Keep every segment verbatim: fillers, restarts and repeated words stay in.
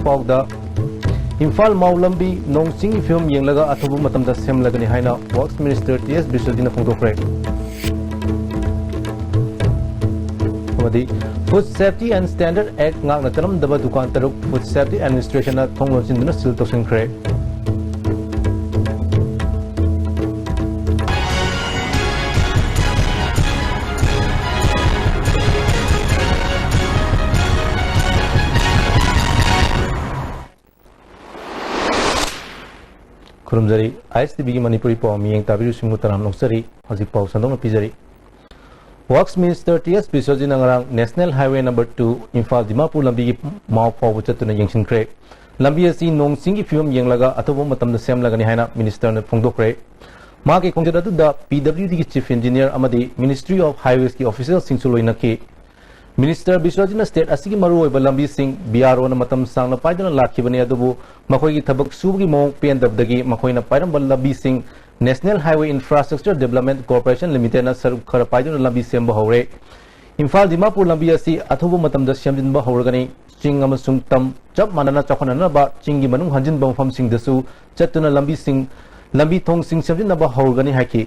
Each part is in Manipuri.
ꯄꯥꯎꯗ, ꯏꯝꯐꯥꯜ ꯃꯥꯎ ꯂꯝꯕꯤ ꯅꯣꯡ ꯆꯤꯡꯒꯤ ꯐꯤꯕꯝ ꯌꯦꯡꯂꯒ ꯑꯊꯨꯕ ꯃꯇꯝꯗ ꯁꯦꯝꯂꯒꯅꯤ ꯍꯥꯏꯅ ꯋꯔꯛꯁ ꯃꯤꯅꯤꯁꯇꯔ ꯇꯤ ꯑꯦꯁ ꯕꯤꯁ꯭ꯋꯖꯤꯠꯅ ꯐꯣꯡꯗꯣꯛꯈ꯭ꯔꯦ꯫ ꯑꯃꯗꯤ Food Safety and Standard Act ꯉꯥꯛꯅ ꯆꯠꯂꯝꯗꯕ ꯗꯨꯀꯥꯟ ꯇꯔꯨꯛ Food Safety Administrationꯅ ꯊꯣꯡ ꯂꯣꯟꯁꯤꯟꯗꯨꯅ ꯁꯤꯜ ꯇꯧꯁꯤꯟꯈ꯭ꯔꯦ꯫ ꯈꯨꯔꯨꯝꯖꯔꯤ꯫ ꯑꯥꯏ ꯑꯦꯁ ꯇꯤ ꯚꯤꯒꯤ ꯃꯅꯤꯄꯨꯔꯤ ꯄꯥꯎ ꯃꯤꯠꯌꯦꯡ ꯇꯥꯕꯤꯔꯤꯕꯁꯤꯡꯕꯨ ꯇꯔꯥꯝꯅ ꯑꯣꯛꯆꯔꯤ꯫ ꯍꯧꯖꯤꯛ ꯄꯥꯎ ꯁꯟꯗꯣꯛꯅ ꯄꯤꯖꯔꯤ꯫ ꯋꯔꯛꯁ ꯃꯤꯅꯤꯁꯇꯔ ꯇꯤ ꯑꯦꯁ ꯕꯤꯁ꯭ꯋꯖꯤꯠꯅ ꯉꯔꯥꯡ national highway number two Imphal Dimapur ꯂꯝꯕꯤꯒꯤ ꯃꯥꯎ ꯐꯥꯎꯕ ꯆꯠꯇꯨꯅ ꯌꯦꯡꯁꯤꯟꯈ꯭ꯔꯦ꯫ ꯂꯝꯕꯤ ꯑꯁꯤ ꯅꯣꯡ ꯆꯤꯡꯒꯤ ꯐꯤꯕꯝ ꯌꯦꯡꯂꯒ ꯑꯊꯨꯕ ꯃꯇꯝꯗ ꯁꯦꯝꯂꯒꯅꯤ ꯍꯥꯏꯅ ꯃꯤꯅꯤꯁꯇꯔꯅ ꯐꯣꯡꯗꯣꯛꯈ꯭ꯔꯦ꯫ ꯃꯍꯥꯛꯀꯤ ꯈꯣꯡꯆꯠ ꯑꯗꯨꯗ ꯄꯤ ꯗꯕ꯭ꯂꯤꯌꯨ ꯗꯤꯒꯤ ꯆꯤꯐ ꯏꯟꯖꯤꯅꯤꯌꯔ ꯑꯃꯗꯤ ꯃꯤꯅꯤꯁꯇ꯭ꯔꯤ ꯑꯣꯐ ꯍꯥꯏꯋꯦꯁꯀꯤ ꯑꯣꯐꯤꯁꯤꯌꯦꯜꯁꯤꯡꯁꯨ ꯂꯣꯏꯅꯈꯤ꯫ ꯃꯤꯅꯤꯁꯇꯔ ꯕꯤꯁ꯭ꯋꯖꯤꯠꯅ ꯁ꯭ꯇꯦꯠ ꯑꯁꯤꯒꯤ ꯃꯔꯨꯑꯣꯏꯕ ꯂꯝꯕꯤꯁꯤꯡ ꯕꯤ ꯑꯥꯔ ꯑꯣꯅ ꯃꯇꯝ ꯁꯥꯡꯅ ꯄꯥꯏꯗꯨꯅ ꯂꯥꯛꯈꯤꯕꯅꯤ, ꯑꯗꯨꯕꯨ ꯃꯈꯣꯏꯒꯤ ꯊꯕꯛ ꯁꯨꯕꯒꯤ ꯃꯑꯣꯡ ꯄꯦꯟꯗꯕꯗꯒꯤ ꯃꯈꯣꯏꯅ ꯄꯥꯏꯔꯝꯕ ꯂꯝꯕꯤꯁꯤꯡ national highway infrastructure development corporation ꯂꯤꯃꯤꯇꯦꯗꯅ ꯁꯔꯨꯛ ꯈꯔ ꯄꯥꯏꯗꯨꯅ ꯂꯝꯕꯤ ꯁꯦꯝꯕ ꯍꯧꯔꯦ꯫ ꯏꯝꯐꯥꯜ ꯗꯤꯃꯥꯄꯨꯔ ꯂꯝꯕꯤ ꯑꯁꯤ ꯑꯊꯨꯕ ꯃꯇꯝꯗ ꯁꯦꯝꯖꯤꯟꯕ ꯍꯧꯔꯒꯅꯤ꯫ ꯆꯤꯡ ꯑꯃꯁꯨꯡ ꯇꯝ ꯆꯞ ꯃꯥꯟꯅꯅ ꯆꯥꯎꯈꯠꯅꯅꯕ ꯆꯤꯡꯒꯤ ꯃꯅꯨꯡ ꯍꯟꯖꯤꯟꯕ ꯃꯐꯝꯁꯤꯡꯗꯁꯨ ꯆꯠꯇꯨꯅ ꯂꯝꯕꯤꯁꯤꯡ, ꯂꯝꯕꯤ ꯊꯣꯡꯁꯤꯡ ꯁꯦꯝꯖꯤꯟꯅꯕ ꯍꯧꯔꯒꯅꯤ ꯍꯥꯏꯈꯤ꯫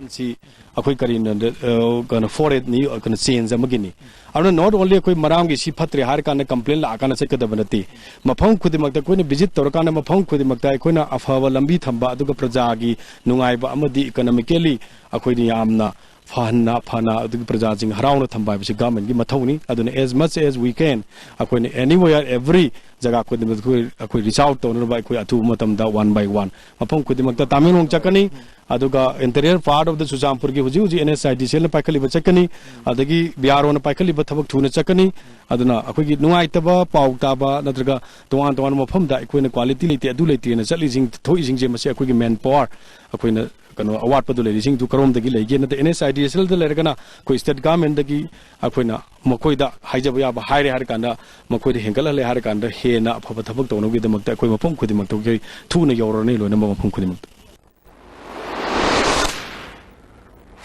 ꯁꯤ ꯑꯩꯈꯣꯏ ꯀꯔꯤꯅꯣ, ꯑ, ꯀꯩꯅꯣ, ꯐꯣꯔ ꯑꯦꯠꯅꯤ, ꯀꯩꯅꯣ, ꯆꯦꯟꯖ ꯑꯃꯒꯤꯅꯤ꯫ ꯑꯗꯨꯅ not only ꯑꯩꯈꯣꯏ ꯃꯔꯥꯝꯒꯤ ꯁꯤ ꯐꯠꯇ꯭ꯔꯦ ꯍꯥꯏꯔ ꯀꯥꯟꯗ ꯀꯝꯄ꯭ꯂꯦꯟ ꯂꯥꯛꯑꯀꯥꯟꯗ ꯆꯠꯀꯗꯕ ꯅꯠꯇꯦ꯫ ꯃꯐꯝ ꯈꯨꯗꯤꯡꯃꯛꯇ ꯑꯩꯈꯣꯏꯅ ꯚꯤꯖꯤꯠ ꯇꯧꯔꯀꯥꯟꯗ ꯃꯐꯝ ꯈꯨꯗꯤꯡꯃꯛꯇ ꯑꯩꯈꯣꯏꯅ ꯑꯐꯕ ꯂꯝꯕꯤ ꯊꯝꯕ, ꯑꯗꯨꯒ ꯄ꯭ꯔꯖꯥꯒꯤ ꯅꯨꯡꯉꯥꯏꯕ ꯑꯃꯗꯤ ꯏꯀꯣꯅꯣꯃꯤꯀꯦꯜꯂꯤ ꯑꯩꯈꯣꯏꯅ ꯌꯥꯝꯅ ꯐꯍꯟꯅ, ꯐꯅ, ꯑꯗꯨꯒ ꯄ꯭ꯔꯖꯥꯁꯤꯡ ꯍꯔꯥꯎꯅ ꯊꯝꯕ ꯍꯥꯏꯕꯁꯤ ꯒꯚꯔꯟꯃꯦꯟꯠꯀꯤ ꯃꯊꯧꯅꯤ꯫ ꯑꯗꯨꯅ as much as we can ꯑꯩꯈꯣꯏꯅ anywhere, every ꯖꯒꯥ ꯈꯨꯗꯤꯡꯃꯛꯇ ꯑꯩꯈꯣꯏ, ꯑꯩꯈꯣꯏ reach out ꯇꯧꯅꯅꯕ ꯑꯩꯈꯣꯏ ꯑꯊꯨꯕ ꯃꯇꯝꯗ one by one ꯃꯐꯝ ꯈꯨꯗꯤꯡꯃꯛꯇ ꯇꯃꯦꯡꯂꯣꯡ ꯆꯠꯀꯅꯤ, ꯑꯗꯨꯒ interior part of the ꯆꯨꯔꯆꯥꯟꯄꯨꯔꯒꯤ ꯍꯧꯖꯤꯛ ꯍꯧꯖꯤꯛ ꯑꯦꯟ ꯑꯦꯁ ꯑꯥꯏ ꯗꯤ ꯁꯤꯅ ꯄꯥꯏꯈꯠꯂꯤꯕ ꯆꯠꯀꯅꯤ, ꯑꯗꯒꯤ ꯕꯤ ꯑꯥꯔ ꯑꯣꯅ ꯄꯥꯏꯈꯠꯂꯤꯕ ꯊꯕꯛ ꯊꯨꯅ ꯆꯠꯀꯅꯤ꯫ ꯑꯗꯨꯅ ꯑꯩꯈꯣꯏꯒꯤ ꯅꯨꯡꯉꯥꯏꯇꯕ ꯄꯥꯎ ꯇꯥꯕ ꯅꯠꯇ꯭ꯔꯒ ꯇꯣꯉꯥꯟ ꯇꯣꯉꯥꯟꯕ ꯃꯐꯝꯗ ꯑꯩꯈꯣꯏꯅ quality ꯂꯩꯇꯦ, ꯑꯗꯨ ꯂꯩꯇꯦꯅ ꯆꯠꯂꯤꯁꯤꯡ, ꯊꯣꯛꯏꯁꯤꯡꯁꯦ, ꯃꯁꯤ ꯑꯩꯈꯣꯏꯒꯤ manpower, ꯑꯩꯈꯣꯏꯅ ꯀꯩꯅꯣ, ꯑꯋꯥꯠꯄꯗꯨ ꯂꯩꯔꯤꯁꯤꯡꯗꯨ ꯀꯔꯣꯝꯗꯒꯤ ꯂꯩꯒꯦ? ꯅꯠꯇ꯭ꯔ and S I D S ꯑꯦꯜꯗ ꯂꯩꯔꯒꯅ ꯑꯩꯈꯣꯏ ꯁ꯭ꯇꯦꯠ ꯒꯚꯔꯟꯃꯦꯟꯠꯇꯒꯤ ꯑꯩꯈꯣꯏꯅ ꯃꯈꯣꯏꯗ ꯍꯥꯏꯖꯕ ꯌꯥꯕ ꯍꯥꯏꯔꯦ ꯍꯥꯏꯔ ꯀꯥꯟꯗ, ꯃꯈꯣꯏꯗ ꯍꯦꯟꯒꯠꯍꯜꯂꯦ ꯍꯥꯏꯔ ꯀꯥꯟꯗ, ꯍꯦꯟꯅ ꯑꯐꯕ ꯊꯕꯛ ꯇꯧꯅꯕꯒꯤꯗꯃꯛꯇ ꯑꯩꯈꯣꯏ ꯃꯐꯝ ꯈꯨꯗꯤꯡꯃꯛꯇ ꯑꯩꯈꯣꯏ ꯊꯨꯅ ꯌꯧꯔꯅꯤ ꯂꯣꯏꯅꯃꯛ ꯃꯐꯝ ꯈꯨꯗꯤꯡꯃꯛꯇ꯫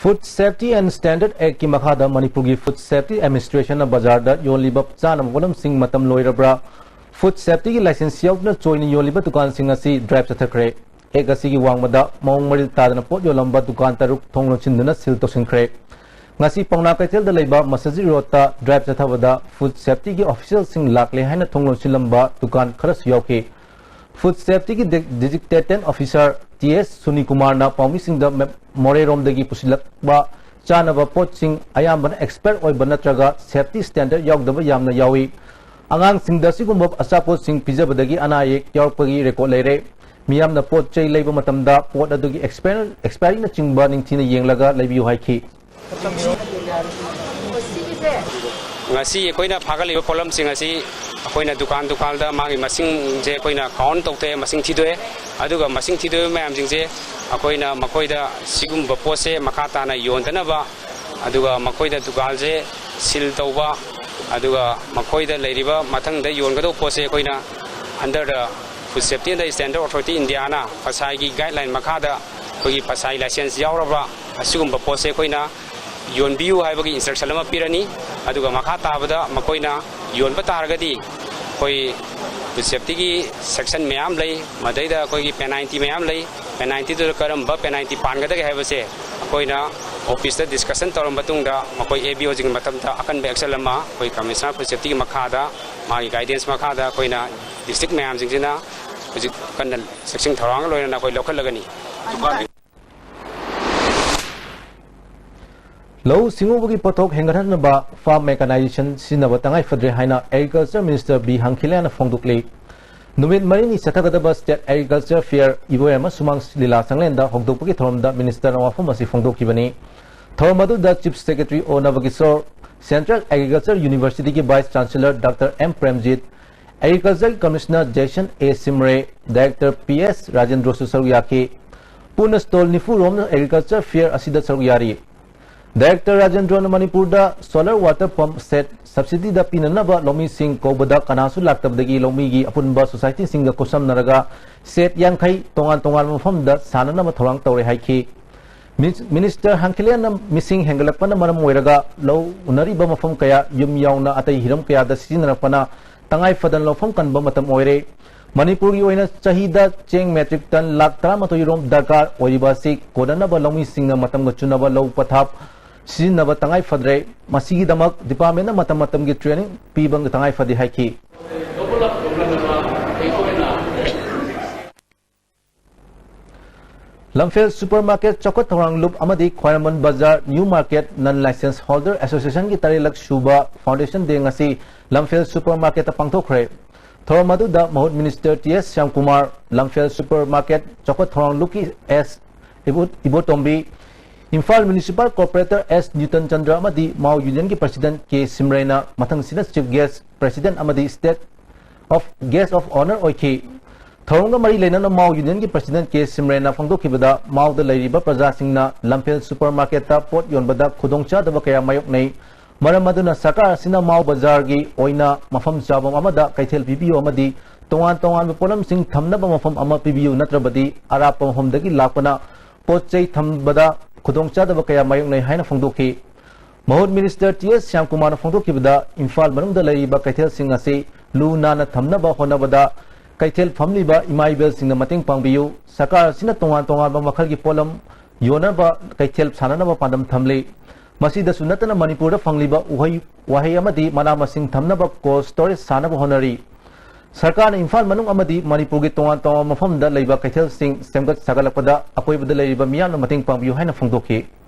Food Safety and Standard Actꯀꯤ ꯃꯈꯥꯗ ꯃꯅꯤꯄꯨꯔꯒꯤ Food Safety Administrationꯅ ꯕꯖꯥꯔꯗ ꯌꯣꯜꯂꯤꯕ ꯆꯥꯅꯕ ꯄꯣꯠꯂꯝꯁꯤꯡ ꯃꯇꯝ ꯂꯣꯏꯔꯕ꯭ꯔꯥ? ꯐꯨꯗ ꯁꯦꯐꯇꯤꯒꯤ ꯂꯥꯏꯁꯦꯟꯁ ꯌꯥꯎꯗꯅ ꯆꯣꯏꯅ ꯌꯣꯜꯂꯤꯕ ꯗꯨꯀꯥꯟꯁꯤꯡ ꯑꯁꯤ ꯗ꯭ꯔꯥꯏꯚ ꯆꯠꯊꯈ꯭ꯔꯦ꯫ ꯑꯦꯛ ꯑꯁꯤꯒꯤ ꯋꯥꯡꯃꯗ ꯃꯑꯣꯡ ꯃꯔꯤꯜ ꯇꯥꯗꯅ ꯄꯣꯠ ꯌꯣꯜꯂꯝꯕ ꯗꯨꯀꯥꯟ ꯇꯔꯨꯛ ꯊꯣꯡ ꯂꯣꯟꯁꯤꯟꯗꯨꯅ ꯁꯤꯜ ꯇꯧꯁꯤꯟꯈ꯭ꯔꯦ꯫ ꯉꯁꯤ ꯄꯥꯎꯅꯥ ꯀꯩꯊꯦꯜꯗ ꯂꯩꯕ ꯃꯁꯖꯤꯗ ꯔꯣꯗꯇ ꯗ꯭ꯔꯥꯏꯚ ꯆꯠꯊꯕꯗ ꯐꯨꯗ ꯁꯦꯐꯇꯤꯒꯤ ꯑꯣꯐꯤꯁꯤꯌꯦꯜꯁꯤꯡ ꯂꯥꯛꯂꯦ ꯍꯥꯏꯅ ꯊꯣꯡ ꯂꯣꯟꯁꯤꯜꯂꯝꯕ ꯗꯨꯀꯥꯟ ꯈꯔꯁꯨ ꯌꯥꯎꯈꯤ꯫ ꯐꯨꯗ ꯁꯦꯐꯇꯤꯒꯤ ꯗꯦ-, ꯗꯤꯖꯤꯛꯇꯦꯇꯦꯟ ꯑꯣꯐꯤꯁꯥꯔ ꯇꯤ ꯑꯦꯁ ꯁꯨꯅꯤꯀꯨꯃꯥꯔꯅ ꯄꯥꯎꯃꯤꯁꯤꯡꯗ ꯃꯦ-, ꯃꯣꯔꯦꯔꯣꯝꯗꯒꯤ ꯄꯨꯁꯤꯜꯂꯛꯄ ꯆꯥꯅꯕ ꯄꯣꯠꯁꯤꯡ ꯑꯌꯥꯝꯕꯅ ꯑꯦꯛꯁꯄꯥꯌꯔ ꯑꯣꯏꯕ ꯅꯠꯇ꯭ꯔꯒ ꯁꯦꯐꯇꯤ ꯁ꯭ꯇꯦꯟꯗꯔꯗ ꯌꯥꯎꯗꯕ ꯌꯥꯝꯅ ꯌꯥꯎꯏ꯫ ꯑꯉꯥꯡꯁꯤꯡꯗ ꯑꯁꯤꯒꯨꯝꯕ ꯑꯆꯥꯄꯣꯠꯁꯤꯡ ꯄꯤꯖꯕꯗꯒꯤ ꯑꯅꯥ ꯑꯌꯦꯛ ꯌꯥꯎꯔꯛꯄꯒꯤ ꯔꯦꯀꯣꯔꯗ ꯂꯩꯔꯦ꯫ ꯃꯤꯌꯥꯝꯅ ꯄꯣꯠ ꯆꯩ ꯂꯩꯕ ꯃꯇꯝꯗ ꯄꯣꯠ ꯑꯗꯨꯒꯤ ꯑꯦꯛꯁꯄꯥꯌꯔ-, ꯑꯦꯛꯁꯄꯥꯌꯔꯤꯅꯆꯤꯡꯕ ꯅꯤꯡꯊꯤꯅ ꯌꯦꯡꯂꯒ ꯂꯩꯕꯤꯌꯨ ꯍꯥꯏꯈꯤ꯫ ꯉꯁꯤ ꯑꯩꯈꯣꯏꯅ ꯐꯥꯒꯠꯂꯤꯕ ꯄꯣꯠꯂꯝꯁꯤꯡ ꯑꯁꯤ ꯑꯩꯈꯣꯏꯅ ꯗꯨꯀꯥꯟ ꯗꯨꯀꯥꯟꯗ ꯃꯥꯒꯤ ꯃꯁꯤꯡꯁꯦ ꯑꯩꯈꯣꯏꯅ ꯀꯥꯎꯟ ꯇꯧꯊꯣꯛꯑꯦ, ꯃꯁꯤꯡ ꯊꯤꯗꯣꯛꯑꯦ꯫ ꯑꯗꯨꯒ ꯃꯁꯤꯡ ꯊꯤꯗꯣꯛꯏꯕ ꯃꯌꯥꯝꯁꯤꯡꯁꯦ ꯑꯩꯈꯣꯏꯅ ꯃꯈꯣꯏꯗ ꯁꯤꯒꯨꯝꯕ ꯄꯣꯠꯁꯦ ꯃꯈꯥ ꯇꯥꯅ ꯌꯣꯟꯗꯅꯕ, ꯑꯗꯨꯒ ꯃꯈꯣꯏꯗ ꯗꯨꯀꯥꯟꯁꯦ ꯁꯤꯜ ꯇꯧꯕ, ꯑꯗꯨꯒ ꯃꯈꯣꯏꯗ ꯂꯩꯔꯤꯕ ꯃꯊꯪꯗ ꯌꯣꯟꯒꯗꯧꯕ ꯄꯣꯠꯁꯦ ꯑꯩꯈꯣꯏꯅ under the Food Safety and Standard Authority ꯏꯟꯗꯤꯌꯥꯅ ꯐꯁꯥꯏꯒꯤ ꯒꯥꯏꯗꯂꯥꯏꯟ ꯃꯈꯥꯗ ꯑꯩꯈꯣꯏꯒꯤ ꯐꯁꯥꯏ ꯂꯥꯏꯁꯦꯟꯁ ꯌꯥꯎꯔꯕ ꯑꯁꯤꯒꯨꯝꯕ ꯄꯣꯠꯁꯦ ꯑꯩꯈꯣꯏꯅ ꯌꯣꯟꯕꯤꯌꯨ ꯍꯥꯏꯕꯒꯤ ꯏꯟꯁꯇ꯭ꯔꯛꯁꯟ ꯑꯃ ꯄꯤꯔꯅꯤ꯫ ꯑꯗꯨꯒ ꯃꯈꯥ ꯇꯥꯕꯗ ꯃꯈꯣꯏꯅ ꯌꯣꯟꯕ ꯇꯥꯔꯒꯗꯤ ꯑꯩꯈꯣꯏ ꯐꯨꯗ ꯁꯦꯐꯇꯤꯒꯤ ꯁꯦꯛꯁꯟ ꯃꯌꯥꯝ ꯂꯩ, ꯃꯗꯩꯗ ꯑꯩꯈꯣꯏꯒꯤ ꯄꯦꯅꯥꯜꯇꯤ ꯃꯌꯥꯝ ꯂꯩ꯫ ꯄꯦꯅꯥꯜꯇꯤꯗꯨꯗ ꯀꯔꯝꯕ ꯄꯦꯅꯥꯜꯇꯤ ꯄꯥꯟꯒꯗꯒꯦ ꯍꯥꯏꯕꯁꯦ ꯑꯩꯈꯣꯏꯅ ꯑꯣꯐꯤꯁꯇ ꯗꯤꯁꯀꯁꯟ ꯇꯧꯔꯕ ꯃꯇꯨꯡꯗ ꯃꯈꯣꯏ ꯑꯦ ꯕꯤ ꯑꯣꯁꯤꯡꯒꯤ ꯃꯇꯝꯗ ꯑꯀꯟꯕ ꯑꯦꯛꯁꯟ ꯑꯃ ꯑꯩꯈꯣꯏ ꯀꯃꯤꯁꯅꯔ ꯐꯨꯗ ꯁꯦꯐꯇꯤꯒꯤ ꯃꯈꯥꯗ, ꯃꯥꯒꯤ ꯒꯥꯏꯗꯦꯟꯁ ꯃꯈꯥꯗ ꯑꯩꯈꯣꯏꯅ ꯗꯤꯁꯇ꯭ꯔꯤꯛ ꯃꯌꯥꯝꯁꯤꯡꯁꯤꯅ ꯍꯧꯖꯤꯛ ꯀꯟꯅ ꯆꯦꯛꯁꯤꯟ ꯊꯧꯔꯥꯡ ꯂꯣꯏꯅꯅ ꯑꯩꯈꯣꯏ ꯂꯧꯈꯠꯂꯒꯅꯤ꯫ ꯂꯧꯎ ꯁꯤꯡꯎꯕꯒꯤ ꯄꯣꯠꯊꯣꯛ ꯍꯦꯟꯒꯠꯍꯟꯅꯕ ꯐꯥꯔꯝ ꯃꯦꯀꯥꯅꯥꯏꯖꯦꯁꯟ ꯁꯤꯖꯤꯟꯅꯕ ꯇꯉꯥꯏ ꯐꯗ꯭ꯔꯦ ꯍꯥꯏꯅ ꯑꯦꯒ꯭ꯔꯤꯀꯜꯆꯔ ꯃꯤꯅꯤꯁꯇꯔ ꯕꯤ ꯍꯪꯈꯤꯂꯦꯅ ꯐꯣꯡꯗꯣꯛꯂꯤ꯫ ꯅꯨꯃꯤꯠ ꯃꯔꯤꯅꯤ ꯆꯠꯊꯒꯗꯕ ꯁ꯭ꯇꯦꯠ ꯑꯦꯒ꯭ꯔꯤꯀꯜꯆꯔ ꯐꯤꯌꯔ ꯏꯕꯣꯌꯥꯏꯃ ꯁꯨꯃꯥꯡ ꯂꯤꯂꯥ ꯁꯪꯂꯦꯟꯗ ꯍꯧꯗꯣꯛꯄꯒꯤ ꯊꯧꯔꯝꯗ ꯃꯤꯅꯤꯁꯇꯔꯅ ꯋꯥꯐꯝ ꯑꯁꯤ ꯐꯣꯡꯗꯣꯛꯈꯤꯕꯅꯤ꯫ ꯊꯧꯔꯝ ꯑꯗꯨꯗ chief secretary O Nabakishore, central agricultural ꯌꯨꯅꯤꯚꯔꯁꯤꯇꯤꯒꯤ vice chancellor doctor M Premjit, ꯑꯦꯒ꯭ꯔꯤꯀꯜꯆꯔꯒꯤ commissioner Jason A Shimray, director P S ꯔꯥꯖꯦꯟꯗ꯭ꯔꯣꯁꯨ ꯁꯔꯨꯛ ꯌꯥꯈꯤ꯫ ꯄꯨꯟꯅ ꯁ꯭ꯇꯣꯜ ꯅꯤꯐꯨ ꯔꯣꯝꯅ ꯑꯦꯒ꯭ꯔꯤꯀꯜꯆꯔ ꯐꯤꯌꯔ ꯑꯁꯤꯗ ꯁꯔꯨꯛ ꯌꯥꯔꯤ꯫ ꯗꯥꯏꯔꯦꯛꯇꯔ ꯔꯥꯖꯦꯟꯗ꯭ꯔꯣꯅ ꯃꯅꯤꯄꯨꯔꯗ ꯁꯣꯂꯔ ꯋꯥꯇꯔ ꯄꯝꯞ ꯁꯦꯠ ꯁꯕꯁꯤꯗꯤꯗ ꯄꯤꯅꯅꯕ ꯂꯧꯃꯤꯁꯤꯡ ꯀꯧꯕꯗ ꯀꯅꯥꯁꯨ ꯂꯥꯛꯇꯕꯗꯒꯤ ꯂꯧꯃꯤꯒꯤ ꯑꯄꯨꯟꯕ ꯁꯣꯁꯥꯏꯇꯤꯁꯤꯡꯒ ꯈꯨꯠꯁꯝꯅꯔꯒ ꯁꯦꯠ ꯌꯥꯡꯈꯩ ꯇꯣꯉꯥꯟ ꯇꯣꯉꯥꯟꯕ ꯃꯐꯝꯗ ꯁꯥꯅꯅꯕ ꯊꯧꯔꯥꯡ ꯇꯧꯔꯦ ꯍꯥꯏꯈꯤ꯫ ꯃꯤꯅꯤꯁ-, ꯃꯤꯅꯤꯁꯇꯔ ꯍꯪꯈꯤꯂꯦꯟꯅ ꯃꯤꯁꯤꯡ ꯍꯦꯟꯒꯠꯂꯛꯄꯅ ꯃꯔꯝ ꯑꯣꯏꯔꯒ ꯂꯧ ꯎꯅꯔꯤꯕ ꯃꯐꯝ ꯀꯌꯥ, ꯌꯨꯝ ꯌꯥꯎꯅ ꯑꯇꯩ ꯍꯤꯔꯝ ꯀꯌꯥꯗ ꯁꯤꯖꯤꯟꯅꯔꯛꯄꯅ ꯇꯉꯥꯏ ꯐꯗꯅ ꯂꯧꯐꯝ ꯀꯟꯕ ꯃꯇꯝ ꯑꯣꯏꯔꯦ꯫ ꯃꯅꯤꯄꯨꯔꯒꯤ ꯑꯣꯏꯅ ꯆꯍꯤꯗ ꯆꯦꯡ metric ton ꯂꯥꯈ ꯇꯔꯥꯃꯥꯊꯣꯏ ꯔꯣꯝ ꯗꯔꯀꯥꯔ ꯑꯣꯏꯔꯤꯕ ꯑꯁꯤ ꯀꯣꯟꯅꯅꯕ ꯂꯧꯃꯤꯁꯤꯡꯅ ꯃꯇꯝꯒ ꯆꯨꯅꯕ ꯂꯧ ꯄꯊꯥꯞ ꯁꯤꯖꯤꯟꯅꯕ ꯇꯉꯥꯏ ꯐꯗ꯭ꯔꯦ꯫ ꯃꯁꯤꯒꯤꯗꯃꯛ departmentꯅ ꯃꯇꯝ ꯃꯇꯝꯒꯤ training ꯄꯤꯕ ꯇꯉꯥꯏ ꯐꯗꯦ ꯍꯥꯏꯈꯤ꯫ ꯂꯝꯐꯦꯜ supermarket ꯆꯥꯎꯈꯠ ꯊꯧꯔꯥꯡ ꯂꯨꯞ ꯑꯃꯗꯤ ꯈ꯭ꯋꯥꯏꯔꯝꯕꯟ ꯕꯖꯥꯔ New Market Non License Holder Associationꯒꯤ ꯇꯔꯦꯠꯂꯛ ꯁꯨꯕ Foundation Day ꯉꯁꯤ ꯂꯝꯐꯦꯜ supermarketꯇ ꯄꯥꯡꯊꯣꯛꯈ꯭ꯔꯦ꯫ ꯊꯧꯔꯝ ꯑꯗꯨꯗ ꯃꯍꯨꯠ minister T S Shyamkumar, ꯂꯝꯐꯦꯜ supermarket ꯆꯥꯎꯈꯠ ꯊꯧꯔꯥꯡ ꯂꯨꯞꯀꯤ S ꯏꯕꯣ-, ꯏꯕꯣꯇꯣꯝꯕꯤ, Imphal municipal corporator S ꯅ꯭ꯌꯨꯇꯟ Chandra ꯑꯃꯗꯤ ꯃꯥꯎ unionꯒꯤ president K ꯁꯤꯝꯔꯩꯅ ꯃꯊꯪꯁꯤꯅ chief guest, president ꯑꯃꯗꯤ state of guest of honour ꯑꯣꯏꯈꯤ꯫ ꯊꯧꯔꯝꯒ ꯃꯔꯤ ꯂꯩꯅꯅ ꯃꯥꯎ unionꯒꯤ president K ꯁꯤꯝꯔꯩꯅ ꯐꯣꯡꯗꯣꯛꯈꯤꯕꯗ, ꯃꯥꯎꯗ ꯂꯩꯔꯤꯕ ꯄ꯭ꯔꯖꯥꯁꯤꯡꯅ ꯂꯝꯐꯦꯜ supermarketꯇ ꯄꯣꯠ ꯌꯣꯟꯕꯗ ꯈꯨꯗꯣꯡꯆꯥꯗꯕ ꯀꯌꯥ ꯃꯥꯌꯣꯛꯅꯩ꯫ ꯃꯔꯝ ꯑꯗꯨꯅ ꯁꯔꯀꯥꯔ ꯑꯁꯤꯅ ꯃꯥꯎ ꯕꯖꯥꯔꯒꯤ ꯑꯣꯏꯅ ꯃꯐꯝ ꯆꯥꯐꯝ ꯑꯃꯗ ꯀꯩꯊꯦꯜ ꯄꯤꯕꯤꯌꯨ ꯑꯃꯗꯤ ꯇꯣꯉꯥꯟ ꯇꯣꯉꯥꯟꯕ ꯄꯣꯠꯂꯝꯁꯤꯡ ꯊꯝꯅꯕ ꯃꯐꯝ ꯑꯃ ꯄꯤꯕꯤꯌꯨ, ꯅꯠꯇ꯭ꯔꯕꯗꯤ ꯑꯔꯥꯞꯄ ꯃꯐꯝꯗꯒꯤ ꯂꯥꯛꯄꯅ ꯄꯣꯠ ꯆꯩ ꯊꯝꯕꯗ ꯈꯨꯗꯣꯡꯆꯥꯗꯕ ꯀꯌꯥ ꯃꯥꯌꯣꯛꯅꯩ ꯍꯥꯏꯅ ꯐꯣꯡꯗꯣꯛꯈꯤ꯫ ꯃꯍꯨꯠ minister T S ꯁ꯭ꯌꯥꯝꯀꯨꯃꯥꯔꯅ ꯐꯣꯡꯗꯣꯛꯈꯤꯕꯗ, ꯏꯝꯐꯥꯜ ꯃꯅꯨꯡꯗ ꯂꯩꯔꯤꯕ ꯀꯩꯊꯦꯜꯁꯤꯡ ꯑꯁꯤ ꯂꯨ ꯅꯥꯟꯅ ꯊꯝꯅꯕ ꯍꯣꯠꯅꯕꯗ ꯀꯩꯊꯦꯜ ꯐꯝꯂꯤꯕ ꯏꯃꯥ ꯏꯕꯦꯜꯁꯤꯡꯅ ꯃꯇꯦꯡ ꯄꯥꯡꯕꯤꯌꯨ꯫ ꯁꯔꯀꯥꯔ ꯑꯁꯤꯅ ꯇꯣꯉꯥꯟ ꯇꯣꯉꯥꯟꯕ ꯃꯈꯜꯒꯤ ꯄꯣꯠꯂꯝ ꯌꯣꯟꯅꯕ ꯀꯩꯊꯦꯜ ꯁꯥꯟꯅꯅꯕ ꯄꯥꯟꯗꯝ ꯊꯝꯂꯤ꯫ ꯃꯁꯤꯗꯁꯨ ꯅꯠꯇꯅ ꯃꯅꯤꯄꯨꯔꯗ ꯐꯪꯂꯤꯕ ꯎꯍꯩ ꯋꯥꯍꯩ ꯑꯃꯗꯤ ꯃꯅꯥ ꯃꯁꯤꯡ ꯊꯝꯅꯕ cold storage ꯁꯥꯅꯕ ꯍꯣꯠꯅꯔꯤ꯫ ꯁꯔꯀꯥꯔꯅ ꯏꯝꯐꯥꯜ ꯃꯅꯨꯡ ꯑꯃꯗꯤ ꯃꯅꯤꯄꯨꯔꯒꯤ ꯇꯣꯉꯥꯟ ꯇꯣꯉꯥꯟꯕ ꯃꯐꯝꯗ ꯂꯩꯕ ꯀꯩꯊꯦꯜꯁꯤꯡ ꯁꯦꯝꯒꯠ ꯁꯥꯒꯠꯂꯛꯄꯗ ꯑꯀꯣꯏꯕꯗ ꯂꯩꯔꯤꯕ ꯃꯤꯌꯥꯝꯅ ꯃꯇꯦꯡ ꯄꯥꯡꯕꯤꯌꯨ ꯍꯥꯏꯅ ꯐꯣꯡꯗꯣꯛꯈꯤ꯫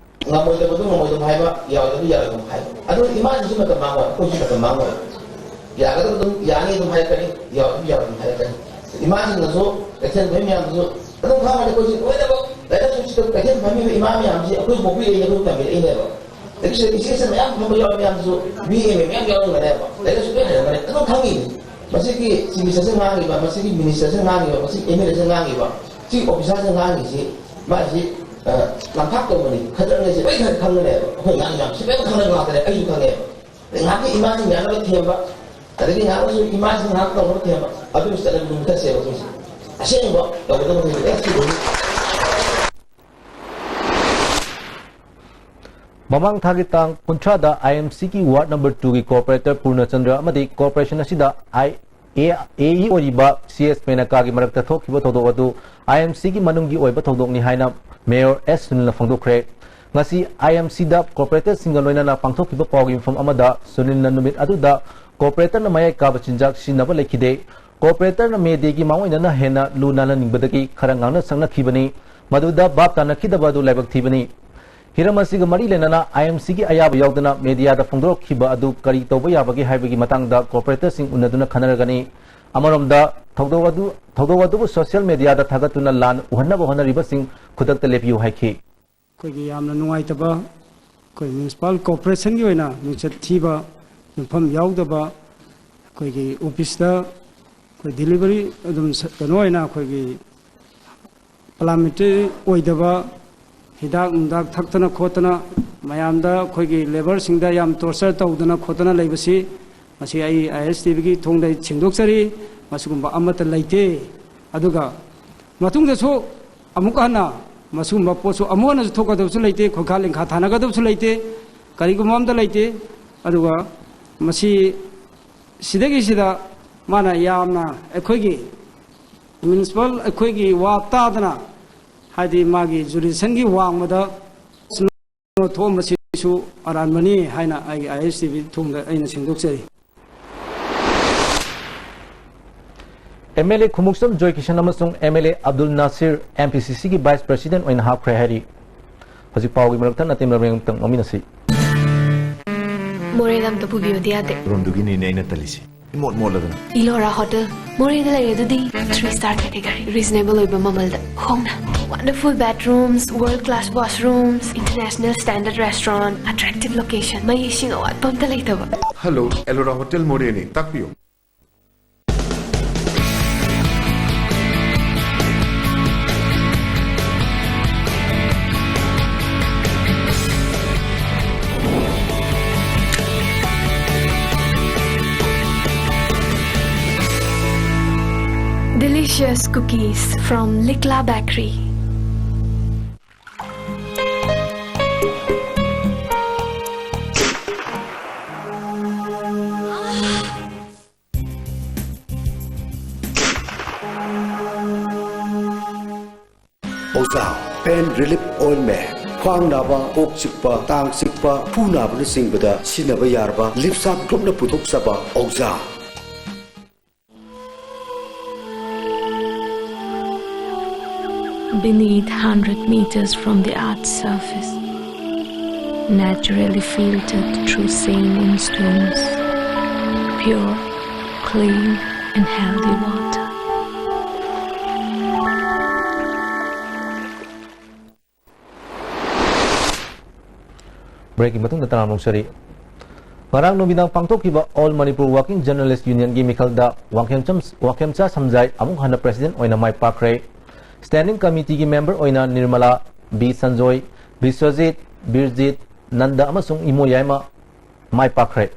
ꯉꯝꯃꯣꯏꯗꯕꯗꯨ ꯉꯝꯃꯣꯏꯗꯕ ꯍꯥꯏꯕ, ꯌꯥꯔꯣꯏꯗꯕꯗꯨ ꯌꯥꯔꯣꯏꯗꯕ ꯍꯥꯏꯕ꯫ ꯑꯗꯨ ꯏꯃꯥꯁꯤꯡꯁꯨ ꯃꯇꯝ ꯃꯥꯡꯉꯣꯏ, ꯑꯩꯈꯣꯏꯁꯨ ꯃꯇꯝ ꯃꯥꯡꯉꯣꯏ꯫ ꯌꯥꯒꯗꯕ ꯑꯗꯨꯝ ꯌꯥꯅꯤ ꯑꯗꯨꯝ ꯍꯥꯏꯔꯛꯀꯅꯤ, ꯌꯥꯔꯣꯏꯗꯕ ꯌꯥꯔꯣꯏ ꯑꯗꯨꯝ ꯍꯥꯏꯔꯛꯀꯅꯤ꯫ ꯏꯃꯥꯁꯤꯡꯅꯁꯨ, ꯀꯩꯊꯦꯜ ꯐꯝꯃꯤ ꯃꯌꯥꯝꯗꯨꯁꯨ ꯑꯗꯨꯝ ꯈꯪꯉꯅꯤ꯫ ꯑꯩꯈꯣꯏꯁꯤ ꯂꯣꯏꯅꯃꯛ ꯂꯥꯏꯔꯤꯛ ꯂꯥꯏꯁꯨ ꯁꯤꯗ ꯀꯩꯊꯦꯜ ꯐꯝꯃꯤꯕ ꯏꯃꯥ ꯃꯌꯥꯝꯁꯤ ꯑꯩꯈꯣꯏ ꯄꯣꯛꯄꯤꯔꯛꯏꯅꯦ, ꯑꯩꯈꯣꯏ ꯇꯝꯕꯤꯔꯛꯏꯅꯦꯕ꯫ ꯑꯗꯒꯤ ꯁꯤꯗ ꯏꯆꯦ ꯏꯆꯟ ꯃꯌꯥꯝ ꯐꯝꯕ ꯌꯥꯎꯔꯤ ꯃꯌꯥꯝꯗꯨꯁꯨ B A M A ꯃꯌꯥꯝ ꯌꯥꯎꯔꯝꯒꯅꯦꯕ꯫ ꯂꯥꯏꯔꯤꯛ ꯂꯥꯏꯁꯨ ꯂꯣꯏ ꯍꯩꯔꯝꯒꯅꯤ꯫ ꯑꯗꯨꯝ ꯈꯪꯉꯤꯅꯤ꯫ ꯃꯁꯤꯒꯤ chief ministerꯁꯦ ꯉꯥꯡꯉꯤꯕ, ꯃꯁꯤꯒꯤ ministerꯁꯦ ꯉꯥꯡꯉꯤꯕ, ꯃꯁꯤꯒꯤ MLAꯁꯦ ꯉꯥꯡꯉꯤꯕ, chief officerꯁꯦ ꯉꯥꯡꯉꯤꯁꯤ, ꯃꯥꯁꯤ, ꯑ, ꯂꯝꯄꯥꯛ ꯇꯧꯕꯅꯤ, ꯈꯗ꯭ꯔꯛꯅꯦꯁꯤ ꯂꯣꯏ ꯈꯪ-, ꯈꯪꯒꯅꯦꯕ꯫ ꯑꯩꯈꯣꯏ ꯉꯥꯡꯉꯤ ꯃꯌꯥꯝꯁꯤ ꯂꯣꯏ ꯈꯪꯅꯕ ꯉꯥꯛꯇꯅꯦ, ꯑꯩꯁꯨ ꯈꯪꯉꯦꯕ꯫ ꯑꯗꯩ ꯉꯥꯏꯍꯥꯛꯀꯤ ꯏꯃꯥꯁꯤꯡ ꯌꯥꯅꯕ ꯊꯦꯝꯕ, ꯑꯗꯒꯤ ꯉꯥꯏꯍꯥꯛꯁꯨ ꯏꯃꯥꯁꯤꯡ ꯉꯥꯏꯍꯥꯛ ꯇꯧꯅꯕ ꯊꯦꯝꯕ, ꯑꯗꯨꯒꯤ ꯆꯠꯅꯕꯤꯗꯨ ꯃꯨꯊꯠꯁꯦꯕ ꯑꯩꯈꯣꯏꯁꯦ꯫ ꯑꯁꯦꯡꯕ ꯇꯧꯒꯗꯕ ꯊꯕꯛꯁꯦ ꯂꯣꯏ ꯁꯨꯗꯣꯏꯅꯤ꯫ ꯃꯃꯥꯡ ꯊꯥꯒꯤ ꯇꯥꯡ ꯀꯨꯟꯊ꯭ꯔꯥꯗ IMCꯒꯤ ward number twoꯒꯤ corporator ꯄꯨꯔꯅꯆꯟꯗ꯭ꯔ ꯑꯃꯗꯤ corporation ꯑꯁꯤꯗ ꯑꯥꯏ ꯑꯦ ꯑꯦ ꯏ ꯑꯣꯏꯔꯤꯕ ꯁꯤ ꯑꯦꯁ ꯃꯦꯅꯀꯥꯒꯤ ꯃꯔꯛꯇ ꯊꯣꯛꯈꯤꯕ ꯊꯧꯗꯣꯛ ꯑꯗꯨ IMCꯒꯤ ꯃꯅꯨꯡꯒꯤ ꯑꯣꯏꯕ ꯊꯧꯗꯣꯛꯅꯤ ꯍꯥꯏꯅ mayor ꯑꯦꯁ ꯁꯨꯅꯤꯜꯅ ꯐꯣꯡꯗꯣꯛꯈ꯭ꯔꯦ꯫ ꯉꯁꯤ IMCꯗ corporatorꯁꯤꯡꯒ ꯂꯣꯏꯅꯅ ꯄꯥꯡꯊꯣꯛꯈꯤꯕ ꯄꯥꯎꯒꯤ ꯃꯤꯐꯝ ꯑꯃꯗ ꯁꯨꯅꯤꯜꯅ ꯅꯨꯃꯤꯠ ꯑꯗꯨꯗ corporatorꯅ ꯃꯌꯥꯏ ꯀꯥꯕ ꯆꯤꯟꯖꯥꯛ ꯁꯤꯖꯤꯟꯅꯕ ꯂꯩꯈꯤꯗꯦ꯫ Corporatorꯅ May Dayꯒꯤ ꯃꯥꯡꯑꯣꯏꯅꯅ ꯍꯦꯟꯅ ꯂꯨ ꯅꯥꯟꯍꯟꯅꯤꯡꯕꯗꯒꯤ ꯈꯔ ꯉꯥꯡꯅ ꯁꯛꯅꯈꯤꯕꯅꯤ꯫ ꯃꯗꯨꯗ ꯚꯥꯞ ꯇꯥꯅꯈꯤꯗꯕ ꯑꯗꯨ ꯂꯥꯏꯕꯛ ꯊꯤꯕꯅꯤ꯫ ꯍꯤꯔꯝ ꯑꯁꯤꯒ ꯃꯔꯤ ꯂꯩꯅꯅ IMCꯒꯤ ꯑꯌꯥꯕ ꯌꯥꯎꯗꯅ mediaꯗ ꯐꯣꯡꯗꯣꯔꯛꯈꯤꯕ ꯑꯗꯨ ꯀꯔꯤ ꯇꯧꯕ ꯌꯥꯕꯒꯦ ꯍꯥꯏꯕꯒꯤ ꯃꯇꯥꯡꯗ corporatorꯁꯤꯡ ꯎꯅꯗꯨꯅ ꯈꯟꯅꯔꯒꯅꯤ꯫ ꯑꯃꯔꯣꯝꯗ ꯊꯧꯗꯣꯛ ꯑꯗꯨ, ꯊꯧꯗꯣꯛ ꯑꯗꯨꯕꯨ social mediaꯗ ꯊꯥꯒꯠꯇꯨꯅ ꯂꯥꯟ ꯎꯍꯟꯅꯕ ꯍꯣꯠꯅꯔꯤꯕꯁꯤꯡ ꯈꯨꯗꯛꯇ ꯂꯦꯞꯄꯤꯌꯨ ꯍꯥꯏꯈꯤ꯫ ꯑꯩꯈꯣꯏꯒꯤ ꯌꯥꯝꯅ ꯅꯨꯡꯉꯥꯏꯇꯕ, ꯑꯩꯈꯣꯏ municipal corporationꯒꯤ ꯑꯣꯏꯅ ꯃꯤꯡꯆꯠ ꯊꯤꯕ, ꯌꯨꯝꯐꯝ ꯌꯥꯎꯗꯕ, ꯑꯩꯈꯣꯏꯒꯤ officeꯇ ꯑꯩꯈꯣꯏ delivery ꯑꯗꯨꯝ ꯁ-, ꯀꯩꯅꯣ ꯑꯣꯏꯅ ꯑꯩꯈꯣꯏꯒꯤ parliamentary ꯑꯣꯏꯗꯕ ꯍꯤꯗꯥꯛ ꯅꯨꯡꯗꯥꯛ ꯊꯛꯇꯅ ꯈꯣꯠꯇꯅ ꯃꯌꯥꯝꯗ ꯑꯩꯈꯣꯏꯒꯤ labourꯁꯤꯡꯗ ꯌꯥꯝ torture ꯇꯧꯗꯅ ꯈꯣꯠꯇꯅ ꯂꯩꯕꯁꯤ, ꯃꯁꯤ ꯑꯩ ISTVꯒꯤ ꯊꯣꯡꯗ ꯑꯩ ꯁꯦꯡꯗꯣꯛꯆꯔꯤ꯫ ꯃꯁꯤꯒꯨꯝꯕ ꯑꯃꯠꯇ ꯂꯩꯇꯦ꯫ ꯑꯗꯨꯒ ꯃꯇꯨꯡꯗꯁꯨ ꯑꯃꯨꯛ ꯍꯟꯅ ꯃꯁꯤꯒꯨꯝꯕ ꯄꯣꯠꯁꯨ ꯑꯃꯨꯛ ꯍꯟꯅꯁꯨ ꯊꯣꯛꯀꯗꯕꯁꯨ ꯂꯩꯇꯦ, ꯈꯣꯏꯈꯥ ꯂꯦꯡꯈꯥ ꯊꯥꯅꯒꯗꯕꯁꯨ ꯂꯩꯇꯦ, ꯀꯔꯤꯒꯨꯝꯕ ꯑꯃꯇ ꯂꯩꯇꯦ꯫ ꯑꯗꯨꯒ ꯃꯁꯤ ꯁꯤꯗꯒꯤꯁꯤꯗ ꯃꯥꯅ ꯌꯥꯝꯅ ꯑꯩꯈꯣꯏꯒꯤ municipal ꯑꯩꯈꯣꯏꯒꯤ ꯋꯥ ꯇꯥꯗꯅ, ꯍꯥꯏꯗꯤ ꯃꯥꯒꯤ jurisdictionꯒꯤ ꯋꯥꯡꯃꯗ ꯊꯣꯛꯑꯝꯕꯁꯤꯁꯨ ꯑꯔꯥꯟꯕꯅꯤ ꯍꯥꯏꯅ ꯑꯩꯒꯤ ISTV ꯊꯣꯡꯗ ꯑꯩꯅ ꯁꯦꯡꯗꯣꯛꯆꯔꯤ꯫ MLA ꯈꯨꯃꯨꯛꯁꯝ ꯖꯣꯏꯀꯤꯁꯟ ꯑꯃꯁꯨꯡ MLA Abdul Nasir MPCCꯒꯤ vice president ꯑꯣꯏꯅ ꯍꯥꯞꯈ꯭ꯔꯦ ꯍꯥꯏꯔꯤ꯫ ꯍꯧꯖꯤꯛ ꯄꯥꯎꯒꯤ ꯃꯔꯛꯇ ꯅꯇꯦꯝ ꯔꯃꯦꯟ ꯑꯃꯨꯛꯇꯪ ꯂꯧꯃꯤꯟꯅꯁꯤ꯫ ꯃꯣꯔꯦꯗ ꯑꯝꯇ ꯄꯨꯕꯤꯌꯨꯗꯤ ꯌꯥꯗꯦ꯫ ꯔꯣꯝꯗꯨꯒꯤꯅꯤꯅꯦ ꯑꯩꯅ ꯇꯜꯂꯤꯁꯦ꯫ ꯏꯃꯣꯠ ꯃꯣꯠꯂꯗꯅ꯫ Ellora Hotel, ꯃꯣꯔꯦꯗ ꯂꯩꯔꯦ ꯑꯗꯨꯗꯤ꯫ Three star category, reasonable ꯑꯣꯏꯕ ꯃꯃꯜꯗ, ꯍꯣꯡꯅ꯫ Wonderful bedrooms, world class washrooms, international standard restaurant, attractive location, ꯃꯩ ꯏꯁꯤꯡ ꯑꯋꯥꯠꯄ ꯑꯝꯇ ꯂꯩꯇꯕ꯫ Hello, Ellora Hotel ꯃꯣꯔꯦꯅꯤ, ꯇꯥꯛꯄꯤꯌꯨ꯫ Delicious cookies from Likla Bakery. Pain Relief Ointment, ꯈ꯭ꯋꯥꯡ ꯅꯥꯕ, ꯀꯣꯛ ꯆꯤꯛꯄ, ꯇꯥꯡ ꯆꯤꯛꯄ, ꯈꯨ ꯅꯥꯕꯅꯆꯤꯡꯕꯗ ꯁꯤꯖꯤꯟꯅꯕ ꯌꯥꯔꯕ ꯂꯤꯞꯁꯥꯞ ꯒ꯭ꯔꯨꯞꯅ ꯄꯨꯊꯣꯛꯆꯕ ꯑꯣꯖꯥ꯫ Beneath, hundred meters from the earth's surface, naturally filtered through saline stones, pure, clean, and healthy water. Breakꯀꯤ ꯃꯇꯨꯡꯗ ꯇꯔꯥꯝꯅ ꯑꯣꯛꯆꯔꯤ꯫ ꯉꯔꯥꯡ ꯅꯨꯃꯤꯗꯥꯡ ꯄꯥꯡꯊꯣꯛꯈꯤꯕ All Manipur Working Journalist Unionꯒꯤ ꯃꯤꯈꯜꯗ ꯋꯥꯡꯈꯦꯝꯆꯝ-, Wangkhemcha ꯁꯝꯖꯥꯏ ꯑꯃꯨꯛ ꯍꯟꯅ president ꯑꯣꯏꯅ ꯃꯥꯏ ꯄꯥꯛꯈ꯭ꯔꯦ꯫ Standing committeeꯒꯤ member ꯑꯣꯏꯅ ꯅꯤꯔꯃꯂꯥ, ꯕꯤ ꯁꯟꯖꯣꯏ, ꯕꯤꯁ꯭ꯋꯖꯤꯠ, ꯕꯤꯔꯖꯤꯠ, ꯅꯟꯗ ꯑꯃꯁꯨꯡ ꯏꯃꯣ ꯌꯥꯏꯃ ꯃꯥꯏ ꯄꯥꯛꯈ꯭ꯔꯦ꯫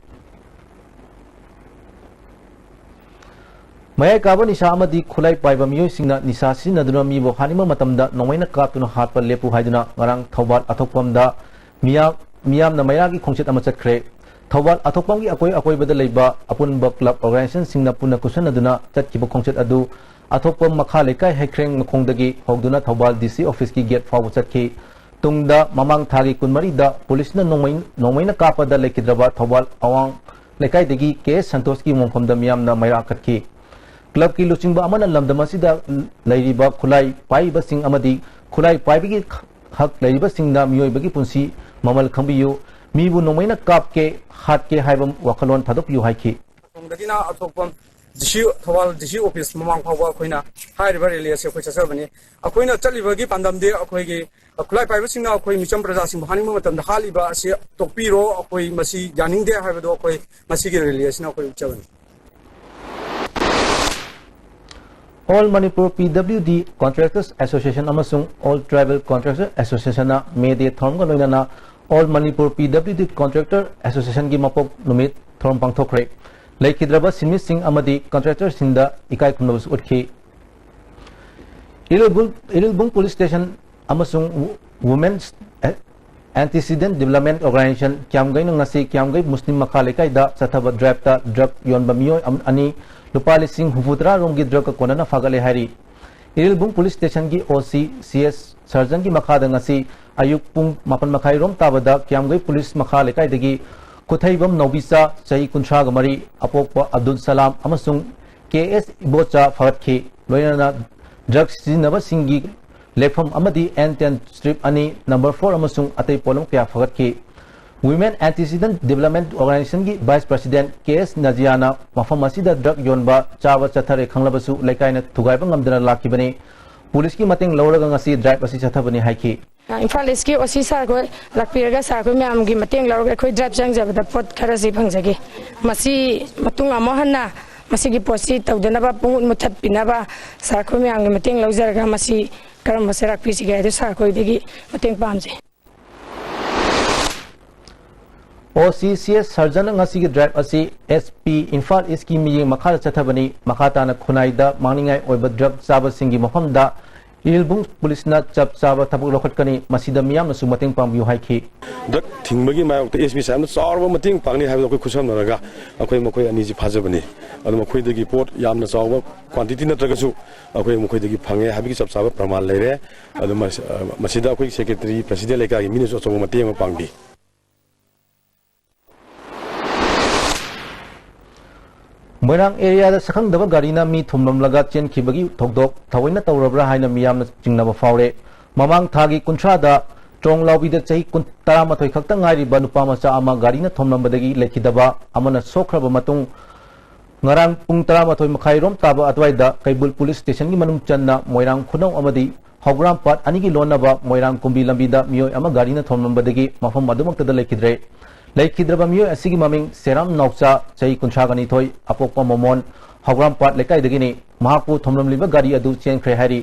ꯃꯌꯥꯏ ꯀꯥꯕ ꯅꯤꯁꯥ ꯑꯃꯗꯤ ꯈꯨꯠꯂꯥꯏ ꯄꯥꯏꯕ ꯃꯤꯑꯣꯏꯁꯤꯡꯅ ꯅꯤꯁꯥ ꯁꯤꯖꯤꯟꯅꯗꯨꯅ ꯃꯤꯕꯨ ꯍꯥꯠꯅꯤꯡꯕ ꯃꯇꯝꯗ ꯅꯣꯡꯃꯩꯅ ꯀꯥꯞꯇꯨꯅ ꯍꯥꯠꯄ ꯂꯦꯞꯄꯨ ꯍꯥꯏꯗꯨꯅ ꯉꯔꯥꯡ ꯊꯧꯕꯥꯜ ꯑꯊꯣꯛꯄꯝꯗ ꯃꯤꯌꯥꯝ, ꯃꯤꯌꯥꯝꯅ ꯃꯩꯔꯥꯒꯤ ꯈꯣꯡꯆꯠ ꯑꯃ ꯆꯠꯈ꯭ꯔꯦ꯫ ꯊꯧꯕꯥꯜ ꯑꯊꯣꯛꯄꯝꯒꯤ ꯑꯀꯣꯏ ꯑꯀꯣꯏꯕꯗ ꯂꯩꯕ ꯑꯄꯨꯟꯕ club organizationꯁꯤꯡꯅ ꯄꯨꯟꯅ ꯈꯨꯠꯁꯟꯅꯗꯨꯅ ꯆꯠꯈꯤꯕ ꯈꯣꯡꯆꯠ ꯑꯗꯨ ꯑꯊꯣꯛꯄꯝ ꯃꯈꯥ ꯂꯩꯀꯥꯏ ꯍꯩꯈ꯭ꯔꯦꯡ ꯃꯈꯣꯡꯗꯒꯤ ꯍꯧꯗꯨꯅ ꯊꯧꯕꯥꯜ DC officeꯀꯤ gate ꯐꯥꯎꯕ ꯆꯠꯈꯤ꯫ ꯇꯨꯡꯗ ꯃꯃꯥꯡ ꯊꯥꯒꯤ ꯀꯨꯟꯃꯔꯤꯗ ꯄꯨꯂꯤꯁꯅ ꯅꯣꯡꯃꯩ-, ꯅꯣꯡꯃꯩꯅ ꯀꯥꯞꯄꯗ ꯂꯩꯈꯤꯗ꯭ꯔꯕ ꯊꯧꯕꯥꯜ ꯑꯋꯥꯡ ꯂꯩꯀꯥꯏꯗꯒꯤ ꯀꯦ ꯑꯦꯁ ꯁꯟꯇꯣꯁꯀꯤ ꯃꯣꯡꯐꯝꯗ ꯃꯤꯌꯥꯝꯅ ꯃꯩꯔꯥ ꯀꯠꯈꯤ꯫ Clubꯀꯤ ꯂꯨꯆꯤꯡꯕ ꯑꯃꯅ ꯂꯝꯗꯝ ꯑꯁꯤꯗ ꯂꯩꯔꯤꯕ ꯈꯨꯠꯂꯥꯏ ꯄꯥꯏꯔꯤꯕꯁꯤꯡ ꯑꯃꯗꯤ ꯈꯨꯠꯂꯥꯏ ꯄꯥꯏꯕꯒꯤ ꯍꯛ ꯂꯩꯔꯤꯕꯁꯤꯡꯅ ꯃꯤꯑꯣꯏꯕꯒꯤ ꯄꯨꯟꯁꯤ ꯃꯃꯜ ꯈꯪꯕꯤꯌꯨ, ꯃꯤꯕꯨ ꯅꯣꯡꯃꯩꯅ ꯀꯥꯞꯀꯦ, ꯍꯥꯠꯀꯦ ꯍꯥꯏꯕ ꯋꯥꯈꯜꯂꯣꯟ ꯊꯥꯗꯣꯛꯄꯤꯌꯨ ꯍꯥꯏꯈꯤ꯫ ꯑꯁꯣꯝꯗꯒꯤꯅ ꯑꯊꯣꯛꯄꯝ DC, ꯊꯧꯕꯥꯜ DC office ꯃꯃꯥꯡ ꯐꯥꯎꯕ ꯑꯩꯈꯣꯏꯅ ꯍꯥꯏꯔꯤꯕ rally ꯑꯁꯤ ꯑꯩꯈꯣꯏ ꯆꯠꯆꯕꯅꯤ꯫ ꯑꯩꯈꯣꯏꯅ ꯆꯠꯂꯤꯕꯒꯤ ꯄꯥꯟꯗꯝꯗꯤ ꯑꯩꯈꯣꯏꯒꯤ ꯈꯨꯠꯂꯥꯏ ꯄꯥꯏꯕꯁꯤꯡꯅ ꯑꯩꯈꯣꯏ ꯃꯤꯆꯝ ꯄ꯭ꯔꯖꯥꯁꯤꯡꯕꯨ ꯍꯥꯠꯅꯤꯡꯕ ꯃꯇꯝꯗ ꯍꯥꯠꯂꯤꯕ ꯑꯁꯤ ꯇꯣꯛꯄꯤꯔꯣ, ꯑꯩꯈꯣꯏ ꯃꯁꯤ ꯌꯥꯅꯤꯡꯗꯦ ꯍꯥꯏꯕꯗꯣ ꯑꯩꯈꯣꯏ ꯉꯁꯤꯒꯤ rally ꯑꯁꯤꯅ ꯑꯩꯈꯣꯏ ꯎꯠꯆꯕꯅꯤ꯫ All Manipur PWD Contractors Association ꯑꯃꯁꯨꯡ All Tribal Contractor Associationꯅ May Day ꯊꯧꯔꯝꯒ ꯂꯣꯏꯅꯅ All Manipur PWD Contractor Associationꯒꯤ ꯃꯄꯣꯛ ꯅꯨꯃꯤꯠ ꯊꯧꯔꯝ ꯄꯥꯡꯊꯣꯛꯈ꯭ꯔꯦ꯫ ꯂꯩꯈꯤꯗ꯭ꯔꯕ ꯁꯤꯟꯃꯤꯁꯤꯡ ꯑꯃꯗꯤ contractorꯁꯤꯡꯗ ꯏꯀꯥꯏ ꯈꯨꯝꯅꯕꯁꯨ ꯎꯠꯈꯤ꯫ ꯏꯔꯤꯜꯕꯨꯡ, ꯏꯔꯤꯜꯕꯨꯡ Police Station ꯑꯃꯁꯨꯡ Women's Antecedent Development Organization ꯀ꯭ꯌꯥꯝꯒꯩꯅ ꯉꯁꯤ ꯀ꯭ꯌꯥꯝꯒꯩ ꯃꯨꯁꯂꯤꯝ ꯃꯈꯥ ꯂꯩꯀꯥꯏꯗ ꯆꯠꯊꯕ driveꯇ drug ꯌꯣꯟꯕ ꯃꯤꯑꯣꯏ ꯑꯝ-, ꯑꯅꯤ ꯂꯨꯄꯥ ꯂꯤꯁꯤꯡ ꯍꯨꯝꯐꯨꯇꯔꯥ ꯔꯣꯝꯒꯤ drugꯀ ꯀꯣꯟꯅꯅ ꯐꯥꯒꯠꯂꯦ ꯍꯥꯏꯔꯤ꯫ ꯏꯔꯤꯜꯕꯨꯡ ꯄꯨꯂꯤꯁ ꯁ꯭ꯇꯦꯁꯟꯒꯤ ꯑꯣ ꯁꯤ ꯁꯤ ꯑꯦꯁ ꯁꯔꯖꯟꯒꯤ ꯃꯈꯥꯗ ꯉꯁꯤ ꯑꯌꯨꯛ ꯄꯨꯡ ꯃꯥꯄꯟ ꯃꯈꯥꯏ ꯔꯣꯝ ꯇꯥꯕꯗ ꯀ꯭ꯌꯥꯝꯒꯩ ꯄꯨꯂꯤꯁ ꯃꯈꯥ ꯂꯩꯀꯥꯏꯗꯒꯤ ꯈꯨꯊꯩꯕꯝ ꯅꯥꯎꯕꯤꯆꯥ, ꯆꯍꯤ ꯀꯨꯟꯊ꯭ꯔꯥꯒ ꯃꯔꯤ, ꯑꯄꯣꯛꯄ ꯑꯕꯗꯨꯜ ꯁꯂꯥꯝ ꯑꯃꯁꯨꯡ ꯀꯦ ꯑꯦꯁ ꯏꯕꯣꯆꯥ ꯐꯒꯠꯈꯤ꯫ ꯂꯣꯏꯅꯅ ꯗ꯭ꯔꯒ ꯁꯤꯖꯤꯟꯅꯕꯁꯤꯡꯒꯤ ꯂꯦꯛꯐꯝ ꯑꯃꯗꯤ ꯑꯦꯟ ꯇꯦꯟ ꯁ꯭ꯇ꯭ꯔꯤꯞ ꯑꯅꯤ, ꯅꯝꯕꯔ ꯐꯣꯔ ꯑꯃꯁꯨꯡ ꯑꯇꯩ ꯄꯣꯠꯂꯝ ꯀꯌꯥ ꯐꯒꯠꯈꯤ꯫ Women Antecedent Development Organization ꯒꯤ ꯚꯥꯏꯁ ꯄ꯭ꯔꯁꯤꯗꯦꯟꯠ ꯀꯦ ꯑꯦꯁ ꯅꯖꯤꯌꯥꯅ ꯃꯐꯝ ꯑꯁꯤꯗ ꯗ꯭ꯔꯒ ꯌꯣꯟꯕ, ꯆꯥꯕ ꯆꯠꯊꯔꯦ ꯈꯪꯂꯕꯁꯨ ꯂꯩꯀꯥꯏꯅ ꯊꯨꯒꯥꯏꯕ ꯉꯝꯗꯅ ꯂꯥꯛꯈꯤꯕꯅꯤ꯫ ꯄꯨꯂꯤꯁꯀꯤ ꯃꯇꯦꯡ ꯂꯧꯔꯒ ꯉꯁꯤ ꯗ꯭ꯔꯥꯏꯚ ꯑꯁꯤ ꯆꯠꯊꯕꯅꯤ ꯍꯥꯏꯈꯤ꯫ ꯏꯝꯐꯥꯜ ꯏꯁꯀꯤ ꯑꯣ ꯁꯤ ꯁꯥꯔ ꯈꯣꯏ ꯂꯥꯛꯄꯤꯔꯒ ꯁꯥꯔ ꯈꯣꯏ ꯃꯌꯥꯝꯒꯤ ꯃꯇꯦꯡ ꯂꯧꯔꯒ ꯑꯩꯈꯣꯏ ꯗ꯭ꯔꯥꯏꯚ ꯆꯪꯖꯕꯗ ꯄꯣꯠ ꯈꯔꯁꯤ ꯐꯪꯖꯈꯤ꯫ ꯃꯁꯤ ꯃꯇꯨꯡ ꯑꯃꯨꯛ ꯍꯟꯅ ꯃꯁꯤꯒꯤ ꯄꯣꯠꯁꯤ ꯇꯧꯗꯅꯕ ꯄꯨꯡꯃꯨꯠ ꯃꯨꯠꯊꯠꯄꯤꯅꯕ ꯁꯥꯔ ꯈꯣꯏ ꯃꯌꯥꯝꯒꯤ ꯃꯇꯦꯡ ꯂꯧꯖꯔꯒ ꯃꯁꯤ ꯀꯔꯝꯕ ꯆꯩꯔꯥꯛ ꯄꯤꯁꯤꯒꯦ ꯍꯥꯏꯗꯨ ꯁꯥꯔ ꯈꯣꯏꯗꯒꯤ ꯃꯇꯦꯡ ꯄꯥꯝꯖꯩ꯫ ꯑꯣ ꯁꯤ ꯁꯤ ꯑꯦꯁ ꯁꯔꯖꯟ ꯉꯁꯤꯒꯤ ꯗ꯭ꯔꯥꯏꯚ ꯑꯁꯤ ꯑꯦꯁ ꯄꯤ ꯏꯝꯐꯥꯜ ꯏꯁꯀꯤ ꯃꯤꯠꯌꯦꯡ ꯃꯈꯥꯗ ꯆꯠꯊꯕꯅꯤ꯫ ꯃꯈꯥ ꯇꯥꯅ ꯈꯨꯟꯅꯥꯏꯗ ꯃꯥꯡꯅꯤꯡꯉꯥꯏ ꯑꯣꯏꯕ ꯗ꯭ꯔꯒ ꯆꯥꯕꯁꯤꯡꯒꯤ ꯃꯐꯝꯗ ꯏꯔꯤꯜꯕꯨꯡ ꯄꯨꯂꯤꯁꯅ ꯆꯞ ꯆꯥꯕ ꯊꯕꯛ ꯂꯧꯈꯠꯀꯅꯤ꯫ ꯃꯁꯤꯗ ꯃꯤꯌꯥꯝꯅꯁꯨ ꯃꯇꯦꯡ ꯄꯥꯡꯕꯤꯌꯨ ꯍꯥꯏꯈꯤ꯫ ꯗ꯭ꯔꯒ ꯊꯤꯡꯕꯒꯤ ꯃꯥꯌꯣꯛꯇ ꯑꯦꯁ ꯄꯤ ꯁꯥꯍꯦꯕꯅ ꯆꯥꯎꯔꯕ ꯃꯇꯦꯡ ꯄꯥꯡꯅꯤ ꯍꯥꯏꯕꯗꯣ ꯑꯩꯈꯣꯏ ꯈꯨꯠꯁꯝꯅꯔꯒ ꯑꯩꯈꯣꯏ ꯃꯈꯣꯏ ꯑꯅꯤꯁꯤ ꯐꯥꯖꯕꯅꯤ꯫ ꯑꯗꯨ ꯃꯈꯣꯏꯗꯒꯤ ꯄꯣꯠ ꯌꯥꯝꯅ ꯆꯥꯎꯕ ꯀ꯭ꯋꯥꯟꯇꯤꯇꯤ ꯅꯠꯇ꯭ꯔꯒꯁꯨ ꯑꯩꯈꯣꯏ ꯃꯈꯣꯏꯗꯒꯤ ꯐꯪꯉꯦ ꯍꯥꯏꯕꯒꯤ ꯆꯞ ꯆꯥꯕ ꯄ꯭ꯔꯃꯥꯟ ꯂꯩꯔꯦ꯫ ꯑꯗꯨ ꯃꯁ-, ꯑ, ꯃꯁꯤꯗ ꯑꯩꯈꯣꯏ ꯁꯦꯀ꯭ꯔꯦꯇꯔꯤ, ꯄ꯭ꯔꯁꯤꯗꯦꯟꯠ ꯂꯩꯀꯥꯏꯒꯤ ꯃꯤꯅꯁꯨ ꯑꯆꯧꯕ ꯃꯇꯦꯡ ꯑꯃ ꯄꯥꯡꯕꯤ꯫ ꯃꯣꯏꯔꯥꯡ ꯑꯦꯔꯤꯌꯥꯗ ꯁꯛꯈꯪꯗꯕ ꯒꯥꯔꯤꯅ ꯃꯤ ꯊꯣꯝꯂꯝꯂꯒ ꯆꯦꯟꯈꯤꯕꯒꯤ ꯊꯧꯗꯣꯛ ꯊꯑꯣꯏꯅ ꯇꯧꯔꯕ꯭ꯔꯥ ꯍꯥꯏꯅ ꯃꯤꯌꯥꯝꯅ ꯆꯤꯡꯅꯕ ꯐꯥꯎꯔꯦ꯫ ꯃꯃꯥꯡ ꯊꯥꯒꯤ ꯀꯨꯟꯊ꯭ꯔꯥꯗ ꯇ꯭ꯔꯣꯡꯂꯥꯎꯕꯤꯗ ꯆꯍꯤ ꯀꯨꯟ, ꯇꯔꯥꯃꯥꯊꯣꯏ ꯈꯛꯇ ꯉꯥꯏꯔꯤꯕ ꯅꯨꯄꯥ ꯃꯆꯥ ꯑꯃ ꯒꯥꯔꯤꯅ ꯊꯣꯝꯂꯝꯕꯗꯒꯤ ꯂꯩꯈꯤꯗꯕ ꯑꯃꯅ ꯁꯣꯛꯈ꯭ꯔꯕ ꯃꯇꯨꯡ, ꯉꯔꯥꯡ ꯄꯨꯡ ꯇꯔꯥꯃꯥꯊꯣꯏ ꯃꯈꯥꯏ ꯔꯣꯝ ꯇꯥꯕ ꯑꯗꯨꯋꯥꯏꯗ ꯀꯩꯕꯨꯜ ꯄꯨꯂꯤꯁ ꯁ꯭ꯇꯦꯁꯟꯒꯤ ꯃꯅꯨꯡ ꯆꯟꯅ ꯃꯣꯏꯔꯥꯡ ꯈꯨꯅꯧ ꯑꯃꯗꯤ ꯍꯧꯒ꯭ꯔꯥꯝꯄꯥꯠ ꯑꯅꯤꯒꯤ ꯂꯣꯟꯅꯕ ꯃꯣꯏꯔꯥꯡ ꯀꯨꯝꯕꯤ ꯂꯝꯕꯤꯗ ꯃꯤꯑꯣꯏ ꯑꯃ ꯒꯥꯔꯤꯅ ꯊꯣꯝꯂꯝꯕꯗꯒꯤ ꯃꯐꯝ ꯑꯗꯨꯃꯛꯇꯗ ꯂꯩꯈꯤꯗ꯭ꯔꯦ꯫ ꯂꯩꯈꯤꯗ꯭ꯔꯕ ꯃꯤꯑꯣꯏ ꯑꯁꯤꯒꯤ ꯃꯃꯤꯡ ꯁꯦꯔꯥꯝ ꯅꯥꯎꯆꯥ, ꯆꯍꯤ ꯀꯨꯟꯊ꯭ꯔꯥꯒ ꯅꯤꯊꯣꯏ, ꯑꯄꯣꯛꯄ ꯃꯣꯃꯣꯟ, ꯍꯧꯒ꯭ꯔꯥꯝꯄꯥꯠ ꯂꯩꯀꯥꯏꯗꯒꯤꯅꯤ꯫ ꯃꯍꯥꯛꯄꯨ ꯊꯣꯝꯂꯝꯂꯤꯕ ꯒꯥꯔꯤ ꯑꯗꯨ ꯆꯦꯟꯈ꯭ꯔꯦ ꯍꯥꯏꯔꯤ꯫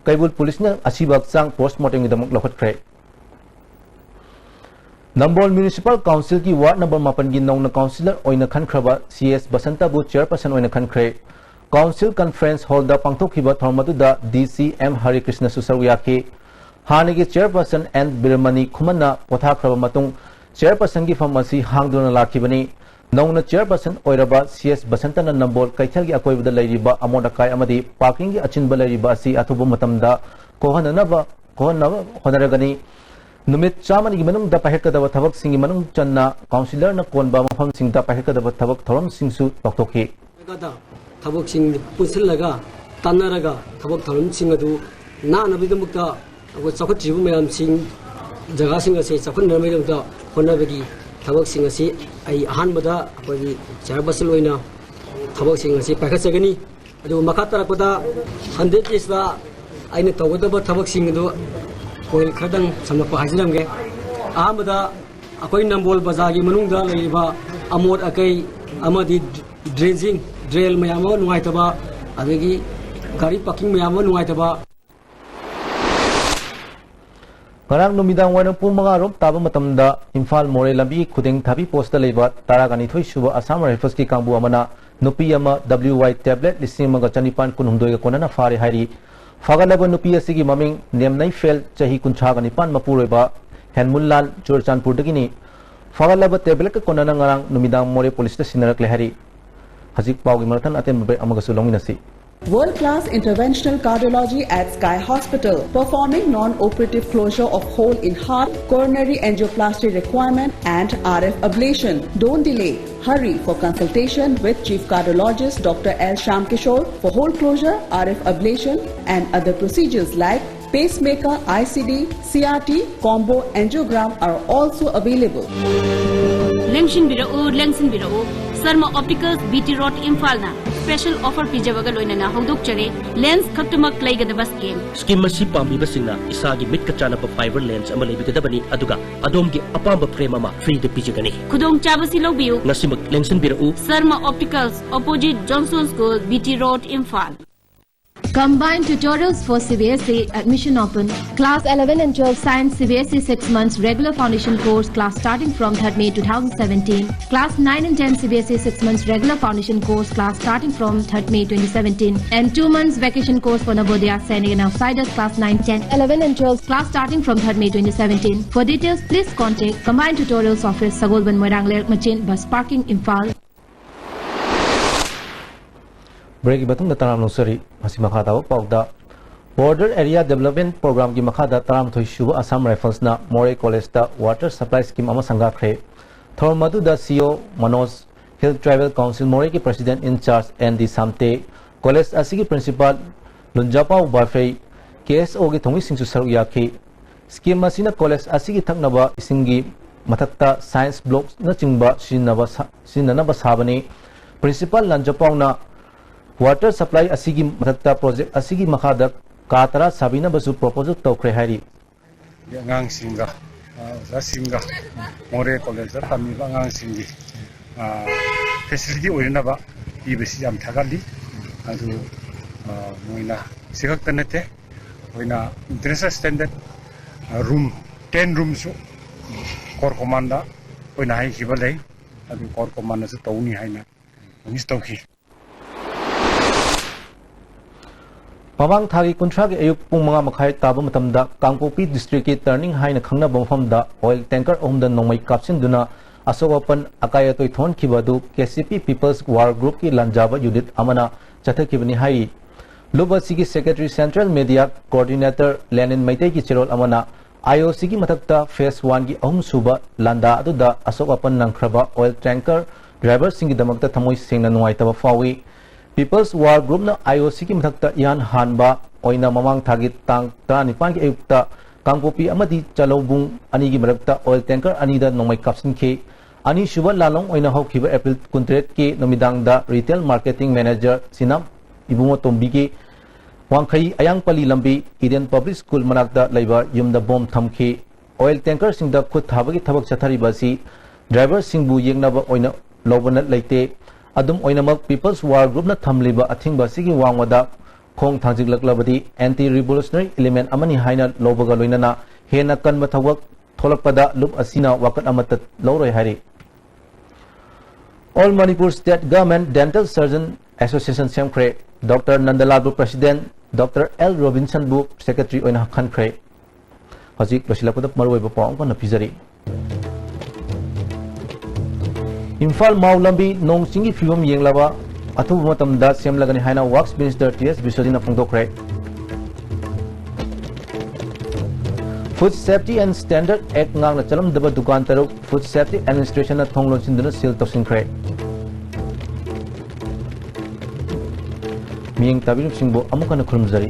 ꯀꯩꯕꯨꯜ ꯄꯨꯂꯤꯁꯅ ꯑꯁꯤꯕ ꯍꯛꯆꯥꯡ ꯄꯣꯁꯃꯣꯔꯇꯦꯝꯒꯤꯗꯃꯛ ꯂꯧꯈꯠꯈ꯭ꯔꯦ꯫ ꯅꯝꯕꯣꯜ ꯃ꯭ꯌꯨꯅꯤꯁꯤꯄꯥꯜ ꯀꯥꯎꯟꯁꯤꯜꯒꯤ ꯋꯥꯔꯗ ꯅꯝꯕꯔ ꯃꯥꯄꯟꯒꯤ ꯅꯧꯅ ꯀꯥꯎꯟꯁꯤꯂꯔ ꯑꯣꯏꯅ ꯈꯟꯈ꯭ꯔꯕ ꯁꯤ ꯑꯦꯁ ꯕꯁꯟꯇꯕꯨ ꯆꯤꯌꯔꯄꯔꯁꯟ ꯑꯣꯏꯅ ꯈꯟꯈ꯭ꯔꯦ꯫ ꯀꯥꯎꯟꯁꯤꯜ ꯀꯟꯐꯔꯦꯟꯁ ꯍꯣꯜꯗ ꯄꯥꯡꯊꯣꯛꯈꯤꯕ ꯊꯧꯔꯝ ꯑꯗꯨꯗ ꯗꯤ ꯁꯤ ꯑꯦꯝ ꯍꯔꯤꯀ꯭ꯔꯤꯁꯅꯁꯨ ꯁꯔꯨꯛ ꯌꯥꯈꯤ꯫ ꯍꯥꯟꯅꯒꯤ ꯆꯤꯌꯔꯄꯔꯁꯟ ꯑꯦꯟ ꯕꯤꯔꯃꯅꯤ ꯈꯨꯃꯟꯅ ꯄꯣꯊꯥꯈ꯭ꯔꯕ ꯃꯇꯨꯡ ꯆꯤꯌꯔꯄꯔꯁꯟꯒꯤ ꯐꯝ ꯑꯁꯤ ꯍꯥꯡꯗꯨꯅ ꯂꯥꯛꯈꯤꯕꯅꯤ꯫ ꯅꯧꯅ ꯆꯤꯌꯔꯄꯔꯁꯟ ꯑꯣꯏꯔꯕ ꯁꯤ ꯑꯦꯁ ꯕꯁꯟꯇꯅ ꯅꯝꯕꯣꯜ ꯀꯩꯊꯦꯜꯒꯤ ꯑꯀꯣꯏꯕꯗ ꯂꯩꯔꯤꯕ ꯑꯃꯣꯠ ꯑꯀꯥꯏ ꯑꯃꯗꯤ ꯄꯥꯔꯀꯤꯡꯒꯤ ꯑꯆꯤꯟꯕ ꯂꯩꯔꯤꯕ ꯑꯁꯤ ꯑꯊꯨꯕ ꯃꯇꯝꯗ ꯀꯣꯛꯍꯟꯅꯅꯕ, ꯀꯣꯛꯍꯟꯅꯕ ꯍꯣꯠꯅꯔꯒꯅꯤ꯫ ꯅꯨꯃꯤꯠ ꯆꯥꯝꯃꯅꯤꯒꯤ ꯃꯅꯨꯡꯗ ꯄꯥꯏꯈꯠꯀꯗꯕ ꯊꯕꯛꯁꯤꯡꯒꯤ ꯃꯅꯨꯡ ꯆꯟꯅ ꯀꯥꯎꯟꯁꯤꯂꯔꯅ ꯀꯣꯟꯕ ꯃꯐꯝꯁꯤꯡꯗ ꯄꯥꯏꯈꯠꯀꯗꯕ ꯊꯕꯛ ꯊꯧꯔꯝꯁꯤꯡꯁꯨ ꯂꯥꯎꯊꯣꯛꯈꯤ꯫ ꯊꯕꯛꯁꯤꯡ ꯄꯨꯟꯁꯤꯜꯂꯒ, ꯇꯥꯟꯅꯔꯒ ꯊꯕꯛ ꯊꯧꯔꯝꯁꯤꯡ ꯑꯗꯨ ꯅꯥꯅꯕꯒꯤꯗꯃꯛꯇ ꯑꯩꯈꯣꯏ ꯆꯥꯎꯈꯠꯇ꯭ꯔꯤꯕ ꯃꯌꯥꯝꯁꯤꯡ, ꯖꯒꯥꯁꯤꯡ ꯑꯁꯤ ꯆꯥꯎꯈꯠꯅꯅꯕꯒꯤꯗꯃꯛꯇ ꯍꯣꯠꯅꯕꯒꯤ ꯊꯕꯛꯁꯤꯡ ꯑꯁꯤ ꯑꯩ ꯑꯍꯥꯟꯕꯗ ꯑꯩꯈꯣꯏꯒꯤ ꯆꯤꯌꯔꯄꯔꯁꯟ ꯑꯣꯏꯅ ꯊꯕꯛꯁꯤꯡ ꯑꯁꯤ ꯄꯥꯏꯈꯠꯆꯒꯅꯤ꯫ ꯑꯗꯨꯒ ꯃꯈꯥ ꯇꯥꯔꯛꯄꯗ ꯍꯟꯗ꯭ꯔꯦꯠ ꯗꯦꯖꯇ ꯑꯩꯅ ꯇꯧꯒꯗꯕ ꯊꯕꯛꯁꯤꯡ ꯑꯗꯨ ꯄꯣꯏꯟ ꯈꯔꯗꯪ ꯁꯝꯂꯞꯄ ꯍꯥꯏꯖꯔꯝꯒꯦ꯫ ꯑꯍꯥꯟꯕꯗ ꯑꯩꯈꯣꯏ ꯅꯝꯕꯣꯜ ꯕꯖꯥꯔꯒꯤ ꯃꯅꯨꯡꯗ ꯂꯩꯔꯤꯕ ꯑꯃꯣꯠ ꯑꯀꯥꯏ ꯑꯃꯗꯤ ꯗ꯭ꯔꯦꯟꯖꯤꯡ, ꯗ꯭ꯔꯦꯟ ꯃꯌꯥꯝ ꯑꯃ ꯅꯨꯡꯉꯥꯏꯇꯕ, ꯑꯗꯒꯤ ꯒꯥꯔꯤ ꯄꯥꯔꯀꯤꯡ ꯃꯌꯥꯝ ꯑꯃ ꯅꯨꯡꯉꯥꯏꯇꯕ꯫ ꯉꯔꯥꯡ ꯅꯨꯃꯤꯗꯥꯡ ꯋꯥꯏꯔꯝ ꯄꯨꯡ ꯃꯉꯥ ꯔꯣꯝ ꯇꯥꯕ ꯃꯇꯝꯗ ꯏꯝꯐꯥꯜ ꯃꯣꯔꯦ ꯂꯝꯕꯤꯒꯤ ꯈꯨꯗꯦꯡ ꯊꯥꯕꯤ ꯄꯣꯁꯇ ꯂꯩꯕ ꯇꯔꯥꯒ ꯅꯤꯊꯣꯏ ꯁꯨꯕ ꯑꯁꯥꯝ ꯔꯥꯏꯐꯜꯁꯀꯤ ꯀꯥꯡꯕꯨ ꯑꯃꯅ ꯅꯨꯄꯤ ꯑꯃ W Y tablet ꯂꯤꯁꯤꯡ ꯑꯃꯒ ꯆꯅꯤꯄꯥꯟ ꯀꯨꯟꯍꯨꯝꯗꯣꯏꯒ ꯀꯣꯟꯅꯅ ꯐꯥꯔꯦ ꯍꯥꯏꯔꯤ꯫ ꯐꯥꯒꯠꯂꯕ ꯅꯨꯄꯤ ꯑꯁꯤꯒꯤ ꯃꯃꯤꯡ ꯅꯦꯝꯅꯩꯐꯦꯜ, ꯆꯍꯤ ꯀꯨꯟꯊ꯭ꯔꯥꯒ ꯅꯤꯄꯥꯟ, ꯃꯄꯨꯔꯣꯏꯕ ꯍꯦꯟꯃꯨꯟꯂꯥꯜ, ꯆꯨꯔꯆꯥꯟꯄꯨꯔꯗꯒꯤꯅꯤ꯫ ꯐꯥꯒꯠꯂꯕ ꯇꯦꯕ꯭ꯂꯦꯠꯀ ꯀꯣꯟꯅꯅ ꯉꯔꯥꯡ ꯅꯨꯃꯤꯗꯥꯡ ꯃꯣꯔꯦ ꯄꯨꯂꯤꯁꯇ ꯁꯤꯟꯅꯔꯛꯂꯦ ꯍꯥꯏꯔꯤ꯫ ꯍꯧꯖꯤꯛ ꯄꯥꯎꯒꯤ ꯃꯔꯛ ꯊꯠꯅ ꯑꯇꯦꯟꯕ ꯕ꯭ꯔꯦꯛ ꯑꯃꯒꯁꯨ ꯂꯧꯃꯤꯟꯅꯁꯤ꯫ World-class interventional cardiology at Sky Hospital, performing non-operative closure of hole in heart, coronary angioplasty requirement, and R F ablation. Don't delay. Hurry for consultation with Chief Cardiologist Doctor L Shyamkishore for hole closure, R F ablation, and other procedures like pacemaker, I C D, C R T, combo angiogram are also available. ꯂꯦꯡꯁꯤꯟꯕꯤꯔꯛꯎ, ꯂꯦꯡꯁꯤꯟꯕꯤꯔꯛꯎ꯫ Sharma opticals, B T road, ꯏꯝꯐꯥꯜꯅ ꯁ꯭ꯄꯦꯁꯦꯜ ꯑꯣꯐꯔ ꯄꯤꯖꯕꯒ ꯂꯣꯏꯅꯅ ꯍꯧꯗꯣꯛꯆꯔꯤ꯫ ꯂꯦꯟꯁ ꯈꯛꯇꯃꯛ ꯂꯩꯒꯗꯕ ꯁ꯭ꯀꯤꯝ꯫ ꯁ꯭ꯀꯤꯝ ꯑꯁꯤ ꯄꯥꯝꯕꯤꯕꯁꯤꯡꯅ ꯏꯁꯥꯒꯤ ꯃꯤꯠꯀ ꯆꯥꯟꯅꯕ ꯐꯥꯏꯕꯔ ꯂꯦꯟꯁ ꯑꯃ ꯂꯩꯕꯤꯒꯗꯕꯅꯤ, ꯑꯗꯨꯒ ꯑꯗꯣꯝꯒꯤ ꯑꯄꯥꯝꯕ ꯐ꯭ꯔꯦꯝ ꯑꯃ ꯐ꯭ꯔꯤꯗ ꯄꯤꯖꯒꯅꯤ꯫ ꯈꯨꯗꯣꯡꯆꯥꯕꯁꯤ ꯂꯧꯕꯤꯌꯨ꯫ ꯉꯁꯤꯃꯛ ꯂꯦꯡꯁꯤꯟꯕꯤꯔꯛꯎ꯫ Sharma opticals, opposite Johnson school, B T road, Imphal. Combined tutorials for C B S E admission open. Class eleven and twelve science C B S E six months regular foundation course class starting from third May two thousand seventeen. Class nine and ten C B S E six months regular foundation course class starting from third May twenty seventeen. And two months vacation course for Navodaya, Sainik and outsiders class nine, ten, eleven and twelve class starting from third May twenty seventeen. For details, please contact Combined Tutorials Office, Sagolband, Moirang Lerak Machin, Bus Parking, Imphal. ꯕ꯭ꯔꯦꯛꯀꯤ ꯃꯇꯨꯡꯗ ꯇꯔꯥꯝ ꯂꯧꯖꯔꯤ꯫ ꯃꯁꯤ ꯃꯈꯥ ꯇꯥꯕ ꯄꯥꯎꯗ, Border Area Development Programꯒꯤ ꯃꯈꯥꯗ ꯇꯔꯥꯃꯥꯊꯣꯏ ꯁꯨꯕ Assam Riflesꯅ ꯃꯣꯔꯦ ꯀꯣꯂꯦꯖꯇ water supply scheme ꯑꯃ ꯁꯪꯒꯥꯈ꯭ꯔꯦ꯫ ꯊꯧꯔꯝ ꯑꯗꯨꯗ C E O Manoj, Hill Tribal Council ꯃꯣꯔꯦꯒꯤ President in Charge N D Samte, college ꯑꯁꯤꯒꯤ Principal Lunjapau Baphe, K S Oꯒꯤ ꯊꯧꯃꯤꯁꯤꯡꯁꯨ ꯁꯔꯨꯛ ꯌꯥꯈꯤ꯫ Scheme ꯑꯁꯤꯅ ꯀꯣꯂꯦꯖ ꯑꯁꯤꯒꯤ ꯊꯛꯅꯕ ꯏꯁꯤꯡꯒꯤ ꯃꯊꯛꯇ science blockꯅꯆꯤꯡꯕ ꯁꯤꯖꯤꯟꯅꯕ ꯁꯥ-, ꯁꯤꯖꯤꯟꯅꯅꯕ ꯁꯥꯕꯅꯤ꯫ Principal ꯂꯥꯟꯖꯄꯥꯎꯅ water supply ꯑꯁꯤꯒꯤ ꯃꯊꯛꯇ project ꯑꯁꯤꯒꯤ ꯃꯈꯥꯗ ꯀꯥ ꯇꯔꯥ ꯁꯥꯕꯤꯅꯕꯁꯨ proposal ꯇꯧꯈ꯭ꯔꯦ ꯍꯥꯏꯔꯤ꯫ ꯑꯉꯥꯡꯁꯤꯡꯒ, ꯑ, ꯑꯣꯖꯥꯁꯤꯡꯒ, ꯃꯣꯔꯦ ꯀꯣꯂꯦꯖꯇ ꯇꯝꯃꯤꯕ ꯑꯉꯥꯡꯁꯤꯡꯒꯤ, ꯑ, facility ꯑꯣꯏꯅꯅꯕ ꯄꯤꯕꯁꯤ ꯌꯥꯝ ꯊꯥꯒꯠꯂꯤ꯫ ꯑꯗꯨ, ꯑ, ꯃꯣꯏꯅ ꯁꯤ ꯈꯛꯇ ꯅꯠꯇꯦ, ꯑꯩꯈꯣꯏꯅ international standard, ꯑ, room, ten roomꯁꯨ Corps Commandꯗ ꯑꯩꯈꯣꯏꯅ ꯍꯥꯏꯈꯤꯕ ꯂꯩ꯫ ꯑꯗꯨ Corps Commandꯅꯁꯨ ꯇꯧꯅꯤ ꯍꯥꯏꯅ promise ꯇꯧꯈꯤ꯫ ꯃꯃꯥꯡ ꯊꯥꯒꯤ ꯀꯨꯟꯊ꯭ꯔꯥꯒꯤ ꯑꯌꯨꯛ ꯄꯨꯡ ꯃꯉꯥ ꯃꯈꯥꯏ ꯇꯥꯕ ꯃꯇꯝꯗ ꯀꯥꯡꯄꯣꯛꯄꯤ districtꯀꯤ Turning ꯍꯥꯏꯅ ꯈꯪꯅꯕ ꯃꯐꯝꯗ oil tanker ꯑꯍꯨꯝꯗ ꯅꯣꯡꯃꯩ ꯀꯥꯞꯁꯤꯟꯗꯨꯅ ꯑꯁꯣꯛ ꯑꯄꯟ ꯑꯀꯥꯏ ꯑꯇꯣꯏ ꯊꯣꯛꯍꯟꯈꯤꯕ ꯑꯗꯨ K C P People's War Groupꯀꯤ ꯂꯥꯟꯖꯥꯕ unit ꯑꯃꯅ ꯆꯠꯊꯈꯤꯕꯅꯤ ꯍꯥꯏꯔꯤ꯫ ꯂꯨꯞ ꯑꯁꯤꯒꯤ Secretary Central Media Coordinator ꯂꯦꯅꯤꯟ ꯃꯩꯇꯩꯒꯤ ꯆꯦꯔꯣꯜ ꯑꯃꯅ I O Cꯒꯤ ꯃꯊꯛꯇ phase oneꯒꯤ ꯑꯍꯨꯝꯁꯨꯕ ꯂꯥꯟꯗꯥ ꯑꯗꯨꯗ ꯑꯁꯣꯛ ꯑꯄꯟ ꯅꯪꯈ꯭ꯔꯕ oil tanker driverꯁꯤꯡꯒꯤꯗꯃꯛꯇ ꯊꯃꯣꯏ ꯁꯦꯡꯅ ꯅꯨꯡꯉꯥꯏꯇꯕ ꯐꯥꯎꯏ꯫ People's War Groupꯅ I O Cꯒꯤ ꯃꯊꯛꯇ ꯏꯍꯥꯟ ꯍꯥꯟꯕ ꯑꯣꯏꯅ ꯃꯃꯥꯡ ꯊꯥꯒꯤ ꯇꯥꯡ ꯇꯔꯥꯅꯤꯄꯥꯟꯒꯤ ꯑꯌꯨꯛꯇ ꯀꯥꯡꯄꯣꯛꯄꯤ ꯑꯃꯗꯤ ꯆꯂꯧꯕꯨꯡ ꯑꯅꯤꯒꯤ ꯃꯔꯛꯇ oil tanker ꯑꯅꯤꯗ ꯅꯣꯡꯃꯩ ꯀꯥꯞꯁꯤꯟꯈꯤ꯫ ꯑꯅꯤꯁꯨꯕ ꯂꯥꯟꯂꯣꯡ ꯑꯣꯏꯅ ꯍꯧꯈꯤꯕ April ꯀꯨꯟꯇꯔꯦꯠꯀꯤ ꯅꯨꯃꯤꯗꯥꯡꯗ retail marketing manager ꯁꯤꯅꯥꯝ ꯏꯕꯨꯡꯉꯣ ꯇꯣꯝꯕꯤꯒꯤ ꯋꯥꯡꯈꯩ ꯑꯌꯥꯡꯄꯜꯂꯤ ꯂꯝꯕꯤ Eden Public School ꯃꯅꯥꯛꯇ ꯂꯩꯕ ꯌꯨꯝꯗ bomb ꯊꯝꯈꯤ꯫ Oil tankerꯁꯤꯡꯗ ꯈꯨꯠ ꯊꯥꯕꯒꯤ ꯊꯕꯛ ꯆꯠꯊꯔꯤꯕ ꯑꯁꯤ driverꯁꯤꯡꯕꯨ ꯌꯦꯛꯅꯕ ꯑꯣꯏꯅ ꯂꯧꯕꯅ ꯂꯩꯇꯦ꯫ ꯑꯗꯨꯝ ꯑꯣꯏꯅꯃꯛ, People's War Groupꯅ ꯊꯝꯂꯤꯕ ꯑꯊꯤꯡꯕ ꯑꯁꯤꯒꯤ ꯋꯥꯡꯃꯗ ꯈꯣꯡ ꯊꯥꯡꯖꯤꯜꯂꯛꯂꯕꯗꯤ anti revolutionary element ꯑꯃꯅꯤ ꯍꯥꯏꯅ ꯂꯧꯕꯒ ꯂꯣꯏꯅꯅ ꯍꯦꯟꯅ ꯀꯟꯕ ꯊꯕꯛ ꯊꯣꯛꯂꯛꯄꯗ ꯂꯨꯞ ꯑꯁꯤꯅ ꯋꯥꯀꯠ ꯑꯃꯠꯇ ꯂꯧꯔꯣꯏ ꯍꯥꯏꯔꯤ꯫ All Manipur State Government Dental Surgeon Association ꯁꯦꯝꯈ꯭ꯔꯦ꯫ ꯗꯣꯛꯇꯔ ꯅꯟꯗꯂꯥꯜꯕꯨ president, ꯗꯣꯛꯇꯔ ꯑꯦꯜ ꯔꯣꯕꯤꯟꯁꯟꯕꯨ secretary ꯑꯣꯏꯅ ꯈꯟꯈ꯭ꯔꯦ꯫ ꯍꯧꯖꯤꯛ ꯂꯣꯏꯁꯤꯜꯂꯛꯄꯗ ꯃꯔꯨꯑꯣꯏꯕ ꯄꯥꯎ ꯑꯃꯨꯛ ꯍꯟꯅ ꯄꯤꯖꯔꯤ꯫ ꯏꯝꯐꯥꯜ ꯃꯥꯎ ꯂꯝꯕꯤ ꯅꯣꯡ ꯆꯤꯡꯒꯤ ꯐꯤꯕꯝ ꯌꯦꯡꯂꯕ ꯑꯊꯨꯕ ꯃꯇꯝꯗ ꯁꯦꯝꯂꯒꯅꯤ ꯍꯥꯏꯅ Works Minister ꯇꯤ ꯑꯦꯁ ꯕꯤꯁ꯭ꯋꯖꯤꯠꯅ ꯐꯣꯡꯗꯣꯛꯈ꯭ꯔꯦ꯫ Food Safety and Standard Act ꯉꯥꯛꯅ ꯆꯠꯂꯝꯗꯕ ꯗꯨꯀꯥꯟ ꯇꯔꯨꯛ Food Safety Administrationꯅ ꯊꯣꯡ ꯂꯣꯟꯁꯤꯟꯗꯨꯅ seal ꯇꯧꯁꯤꯟꯈ꯭ꯔꯦ꯫ ꯃꯤꯠꯌꯦꯡ ꯇꯥꯕꯤꯔꯤꯕꯁꯤꯡꯕꯨ ꯑꯃꯨꯛ ꯍꯟꯅ ꯈꯨꯔꯨꯝꯖꯔꯤ꯫